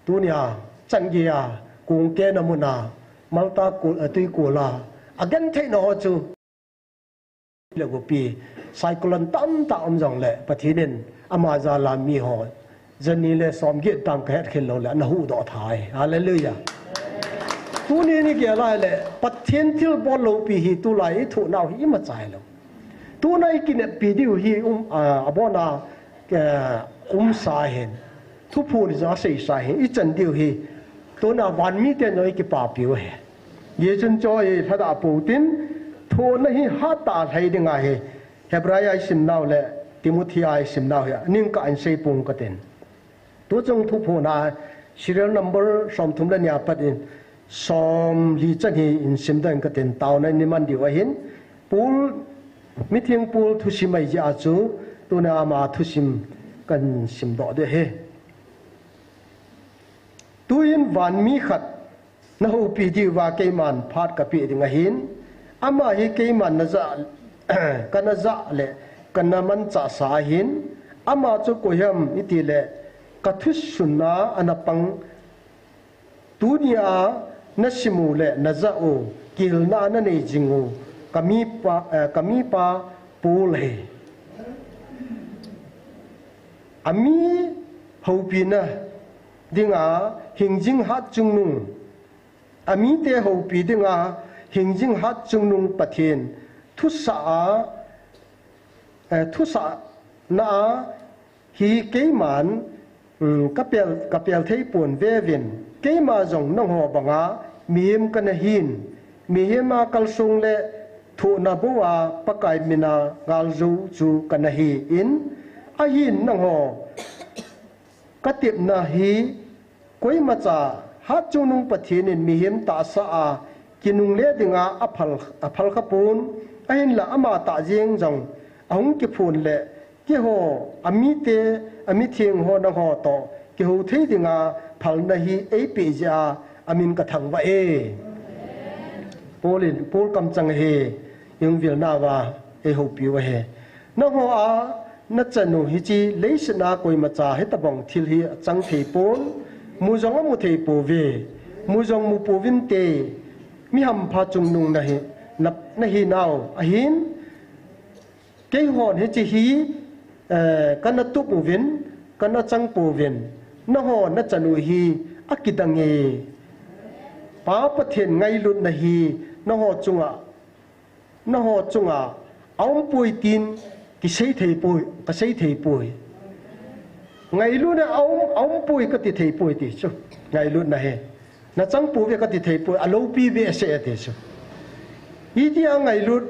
tunia, changei a, kongkena muna, Malta kul, a, twikul a, agentheina ho chu le gopi, cyclone tamtah um jongle, Pathen in ama jal a mi ho, jani le somget tang kahet khel lou le, ana huhdoh thei. Hallelujah. Tuni ni gel a le, Pathen thilbol loupi hi tulai i thohnau hi imacha hilou. Tuna i kineppi diu hi um, a, abona, eh, umsa ahin. Thuphon jong aseisa ahin. I chan diu hi. Tuna vanmite jong i kipapiu ahi. Hijeh chun chu i lhadah pou tin, thohna hi hatah a lhai ding ahi. Hebrai a i simnau le Timothy a i simnau hi. Ningkah in sei pong katin. Tuchung thuphon a serial number somthum le ni a pat in somli chan hi in simdoh in katin, taona in iman diu ahin. Paul, mitheng Paul thusim ahi jeh a chu, tuna ama thusim kahin simdoh ding ahi. Tuin vanmi khat na houpi diuva keiman phat kapeh ding ahin, ama hi keiman najah, kana jah le kana manchahsa ahin, ama chu koi ham itile, ka thusun a ana pang, tunia nasim u le najah u, kihilna a nanei jing u, ka mipa, eh, ka mipa Paul ahi. Ami houpina dinga hingjing hatchungnung, amite houpi dinga Hingjing Hatchungnung Pathen thusah a, eh, thusahna a hi keiman, um, ka pel, ka pel thei pon vevin, keima jong nangho banga mihem kana hin, mihem a kalsong le thohna bou a Pakai mina galjou chu kana hi in, ahin nangho ka tepna hi koimacha Hatchungnung Pathen in mihem tahsa a kinungle dinga aphal, aphal kha pon, ahinla ama tah jeng jong ahung kiphon le keiho, amite, amitheng ho nangho toh kihou thei dinga phalna hi eipeh jeh a amin ka thangvah e. Paul in, Paul kamchang hi, ihung vilna uva eihoupi u ahi. Nangho a nachanu hiche leiset a koimacha hitobang thil hi achang thei pon, mu jong amu thei pouve, mu jong mu pouvinte, mi hampha chungnung nahi, na, nahi nau ahin, keihon hiche hi, eh, kana tup uvin, kana chang pouvin, nangho nachanu hi akidang e. Pa Pathen ngailutna hi nangho chunga, nangho chunga aumpoi tin kisei thei poi, kasei thei poi. Ngailutna aum, aumpoi kati thei poi ti chu. Ngailutna hi nachang pouve kati thei poi, aloupi behseh ati chu. Itia ngailut,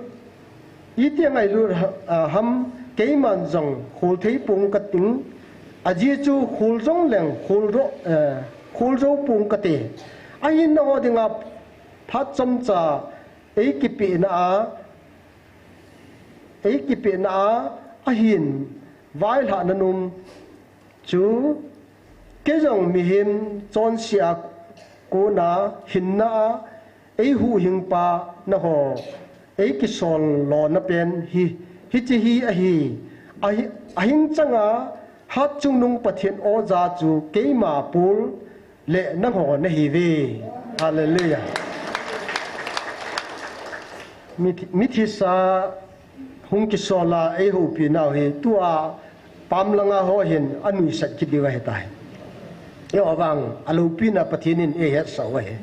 itia ngailut ha, a, ham keiman jong khol thei pong kating, ajeh chu khol jong leng khol ro, eh, khol jou pong kati. Ahin nangho dinga phat chomcha eikipehna a, eikipehna a, ahin vailhahna nom chu, kei jong mihem chonse a kona hinna a eihuhhingpa nangho eikisol lona pen hi, hiche hi ahi, ahi, ahing changa Hatchungnung Pathen oja chu keima Paul le nangho nahiuve. Hallelujah. Mithi, mithisa hung kisol a eihoupinau hi tua pam langa ho hin anuisat kit diu ahitai. Eiho vang aloupina Pathen in eihetsah u ahi.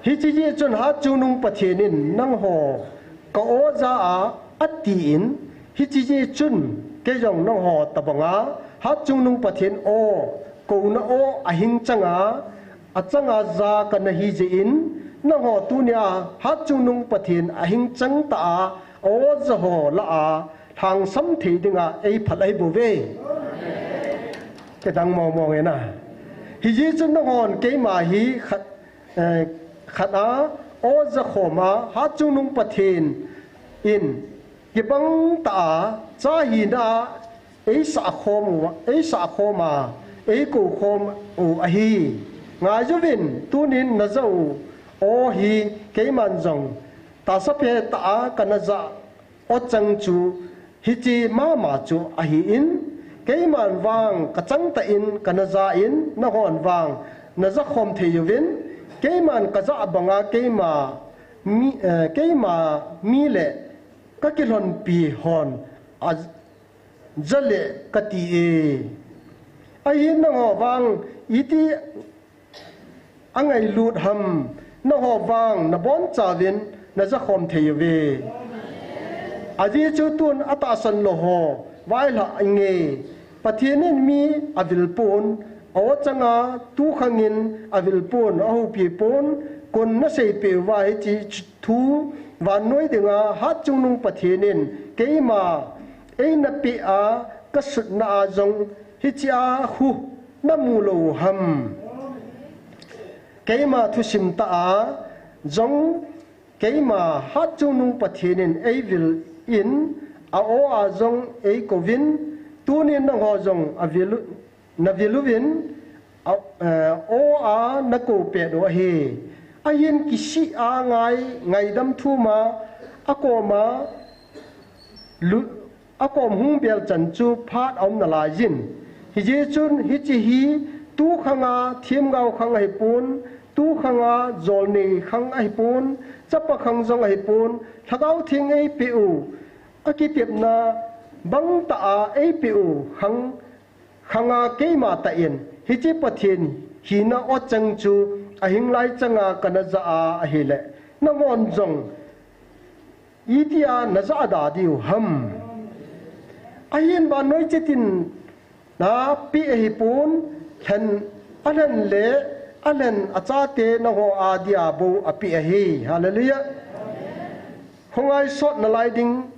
Hiche jeh chun Hatchungnung Pathen in nangho ka oja a, atin, hiche jeh chun kei jong nangho tobanga Hatchungnung Pathen o kouna o ahing changa, achanga ja kana hi jeh in, nangho tunia Hatchungnung Pathen ahing chang tah a oja ho lah a lhangsam thei dinga eiphal ahibouve. Kidang mong mong e na. Hijeh chun nanghon keima hi khat, eh, khat a oja khom a, Hatchungnung Pathen in kibang tah a cha hina a eisah khom u, eisah khom a, eikou khom u ahi. Ngaiuvin, tunin naja u o hi keiman jong tahsa phe tah a kana ja o chang chu hiche mama chu ahin, keiman vang kachang tah in kana ja in, nanghon vang naja khom thei uvin, keiman kaja banga keima mi, eh, keima mi le kakilhonpi hon aja le kati e. Ahin nangho vang iti angailut ham, nangho vang nabonchauvin naja khom thei uve. Ajeh chu tun atahsan lou ho vailhah inge. Pathen in mi avil pon, a-o changa tukhangin avil pon, ahoupi pon, kon naseipeh uva hiche thu vannoi dinga Hatchungnung Pathen in keima eina peh a kasutna a jong hichea khu namu lou u ham? Keima thusim tah a jong keima Hatchungnung Pathen in eivil in, a-o a jong eikouvin, tunin nangho jong avil u, navil uvin, a, eh, o a nakou pet u ahi. Ahin kisih a ngai, ngaidam thum a, akoma lu, akom hung bel chan chu phat aum nalaiyin. Hijeh chun hiche hi tukhanga themgao khang ahipon, tukhanga jolnei khang ahipon, chapa khang jong ahipon, Lhagao Theng eipeh u, akitepna bang tah a eipeh u khang, khanga keima tah in hiche Pathen hina o chang chu ahing lai changa kana ja a ahile, Nanghon jong itia najahda diu ham? Ahin vannoi chitin napeh ahipon, lhen, alhen le alhen achate nangho adia bou apeh ahi. Hallelujah. Khongai sot nalai ding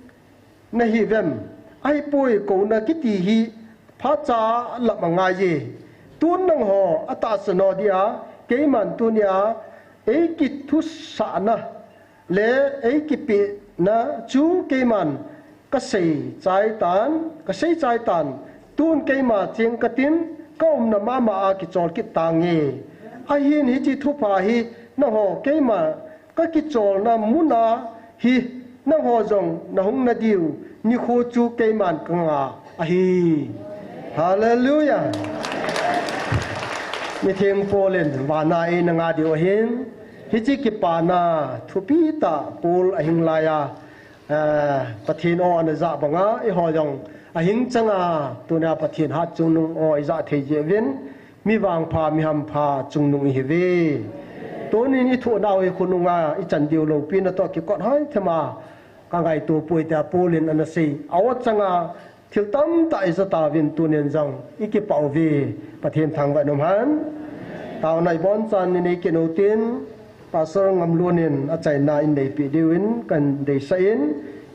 nahiuvem? Ahipoi, kouna kiti hi phatcha lam angaiye. Tun nangho atahsan ho dia keiman tunia eikithusahna le eikipehna chu keiman kasei chaitan, kasei chaitan. Tun keima cheng katin, kaumna mama a kichol kit tange. Ahin hiche thupha hi nangho keima kakicholna muna hi nangho jong nahung nadiu nikho chu keiman kanga ahi. Hallelujah. Mitheng Paul in vana eina nga diu ahin, hiche kipana thupi tah Paul ahing laiya, eh, Pathen aw ana jah banga eiho jong ahing changa tunia Pathen hatchungnung aw ijah thei jeh uvin, mi vangpha, mi hampha chungnung ihiuve. Tunin ithohnau hi khonunga ichan diu loupina toh kikot hoi thema kangaito poi tia Paul in ana sei. Aw changa thil tamtah ija tauvin tunin jong ikipah uve. Pathen thangvah in umhen. Taona ibonchan in eikinoh utin, Pastor Ngamlun in achaina in neipeh diuvin kadeisah in,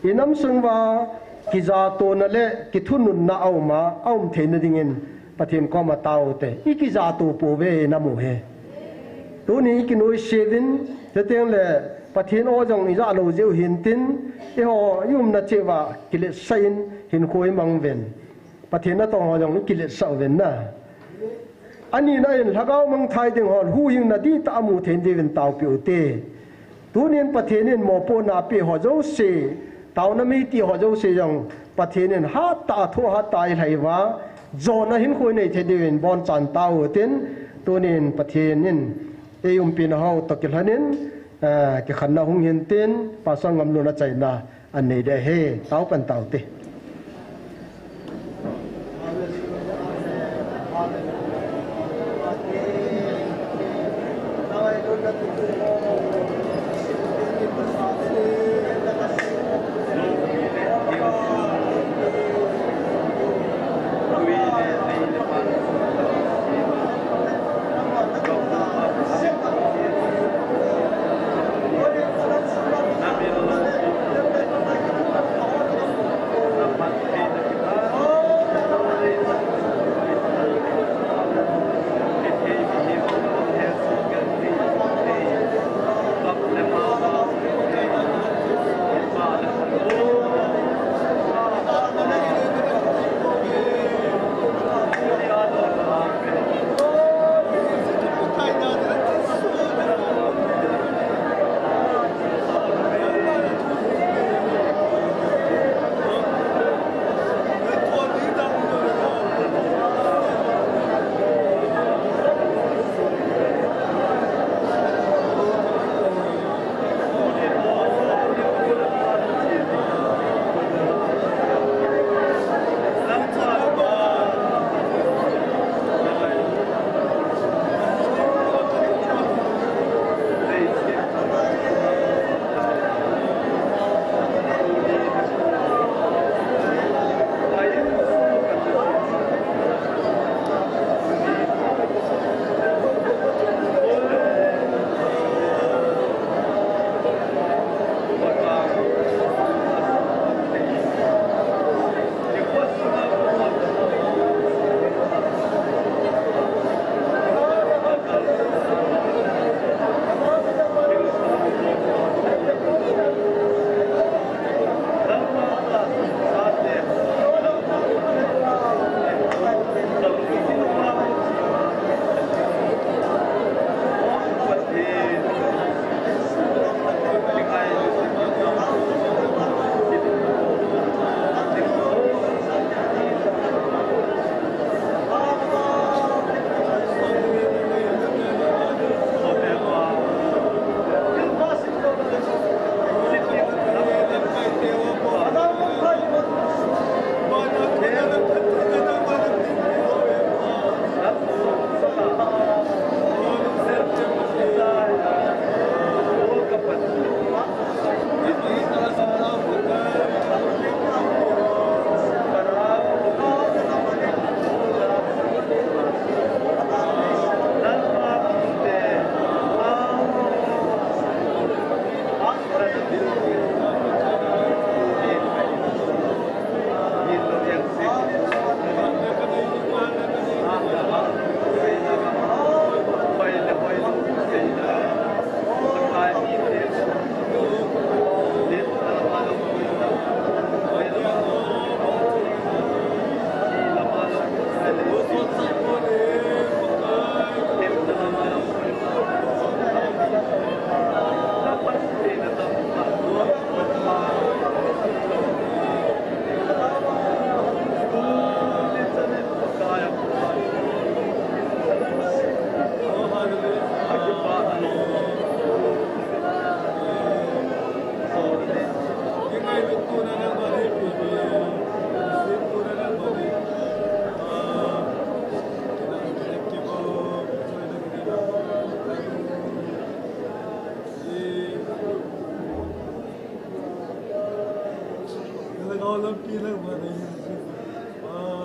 inam sunguva kijatona le kithununna auma, aum theina dingin Pathen koma tao ute. Ikijato pouve inam u hi. Tuni ikinoise uvin, chuteng le Pathen aw jong ijah lou jeh u hintin, eiho iumna cheh uva kiletsah in hinkho imang uvin. Pathen natong ho jong ikiletsah uvin na. Anina in lhagao mangthai ding hon huhhingna dihtah amu thei diuvin taopeh ute. Tunin Pathen in mopohna apeh ho jouse, taona meiti ho jouse jong Pathen in hattah a thoh hattah a ilhai uva, jona hinkho inei thei diuvin bonchan tao utin, tunin Pathen in eiumpina ho toh kilhonin, eh, kikhenna hung hintin, Pastor Ngamlun achaina anei ding ahi, tao kan tao te.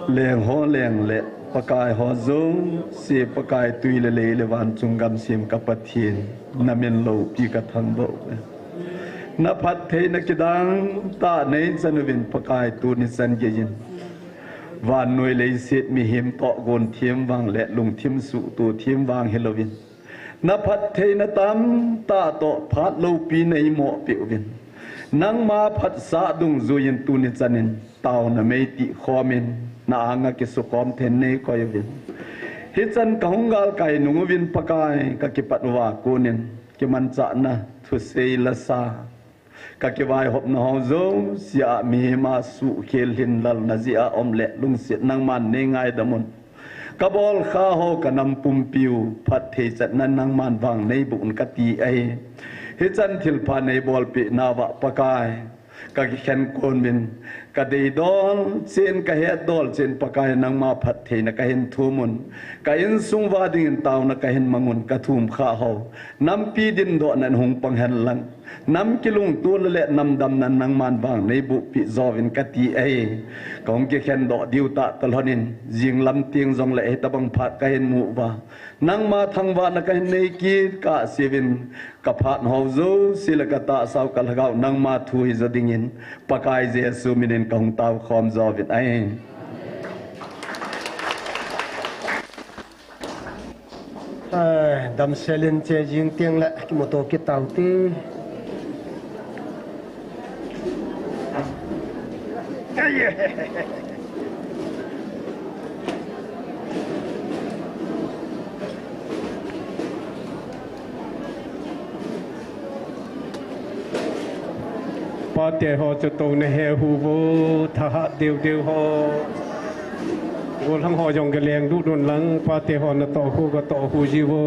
Leng ho leng le Pakai ho jouse, Pakai tui le lei le van chung gam sem ka Pathen, na min loupi ka thangvah uve. Na phattheina kidang tah nei chan uvin Pakai tuni chan geiyin. Vannoi leiset mihem tohgon them vang le lungthim suhto them vang hilouvin. Na phattheina tamtah toh phat loupi nei mohpeh uvin. Nangma phatsah dungjuiyin tuni chanin taona mei tih khomin na anga kisukhom thei nei koi uvin. Hichan ka hung galkai nung uvin Pakai ka kipat uva konin kimanchahna thusei lasa ka kivaihopna ho jouse a mihem a suhkhel hinlalna jeh a um le lungset nangman nei ngaidam un. Ka bolkha ho ka nam pumpiu phatthei chatna nangman vang nei boh un kati ahi. Hichan thilpha nei bolpeh nauva Pakai ka kikhen kon uvin, ka deidol chen ka hetdol chen Pakai nangma phattheina ka hin thum un, ka insung uva dingin taona ka hin mang un ka thum kha ho. Nampi dindohna in hung pang hen lang. Nam kilungtona le nam damna nangman vang nei bohpeh jouvin kati ahi. Ka hung kikhen doh diu tah talhon in, jinglam teng jongle hitabang phat ka hin mu uva. Nangma thangvahna ka hin nei kit kah seuvin, ka phat ho jouse le ka tahsa u ka lhagao nangma thu hijo dingin, Pakai Jesu minin ka hung tao khom jouvin ahi. Ai, damsel in che jing teng le kimuto kit taute. Pate ho chu tou na he uvo, thahat deu deu ho. Golhang ho jong ka leng duh dun lang, pate ho na toh u, ka toh u jiuvo.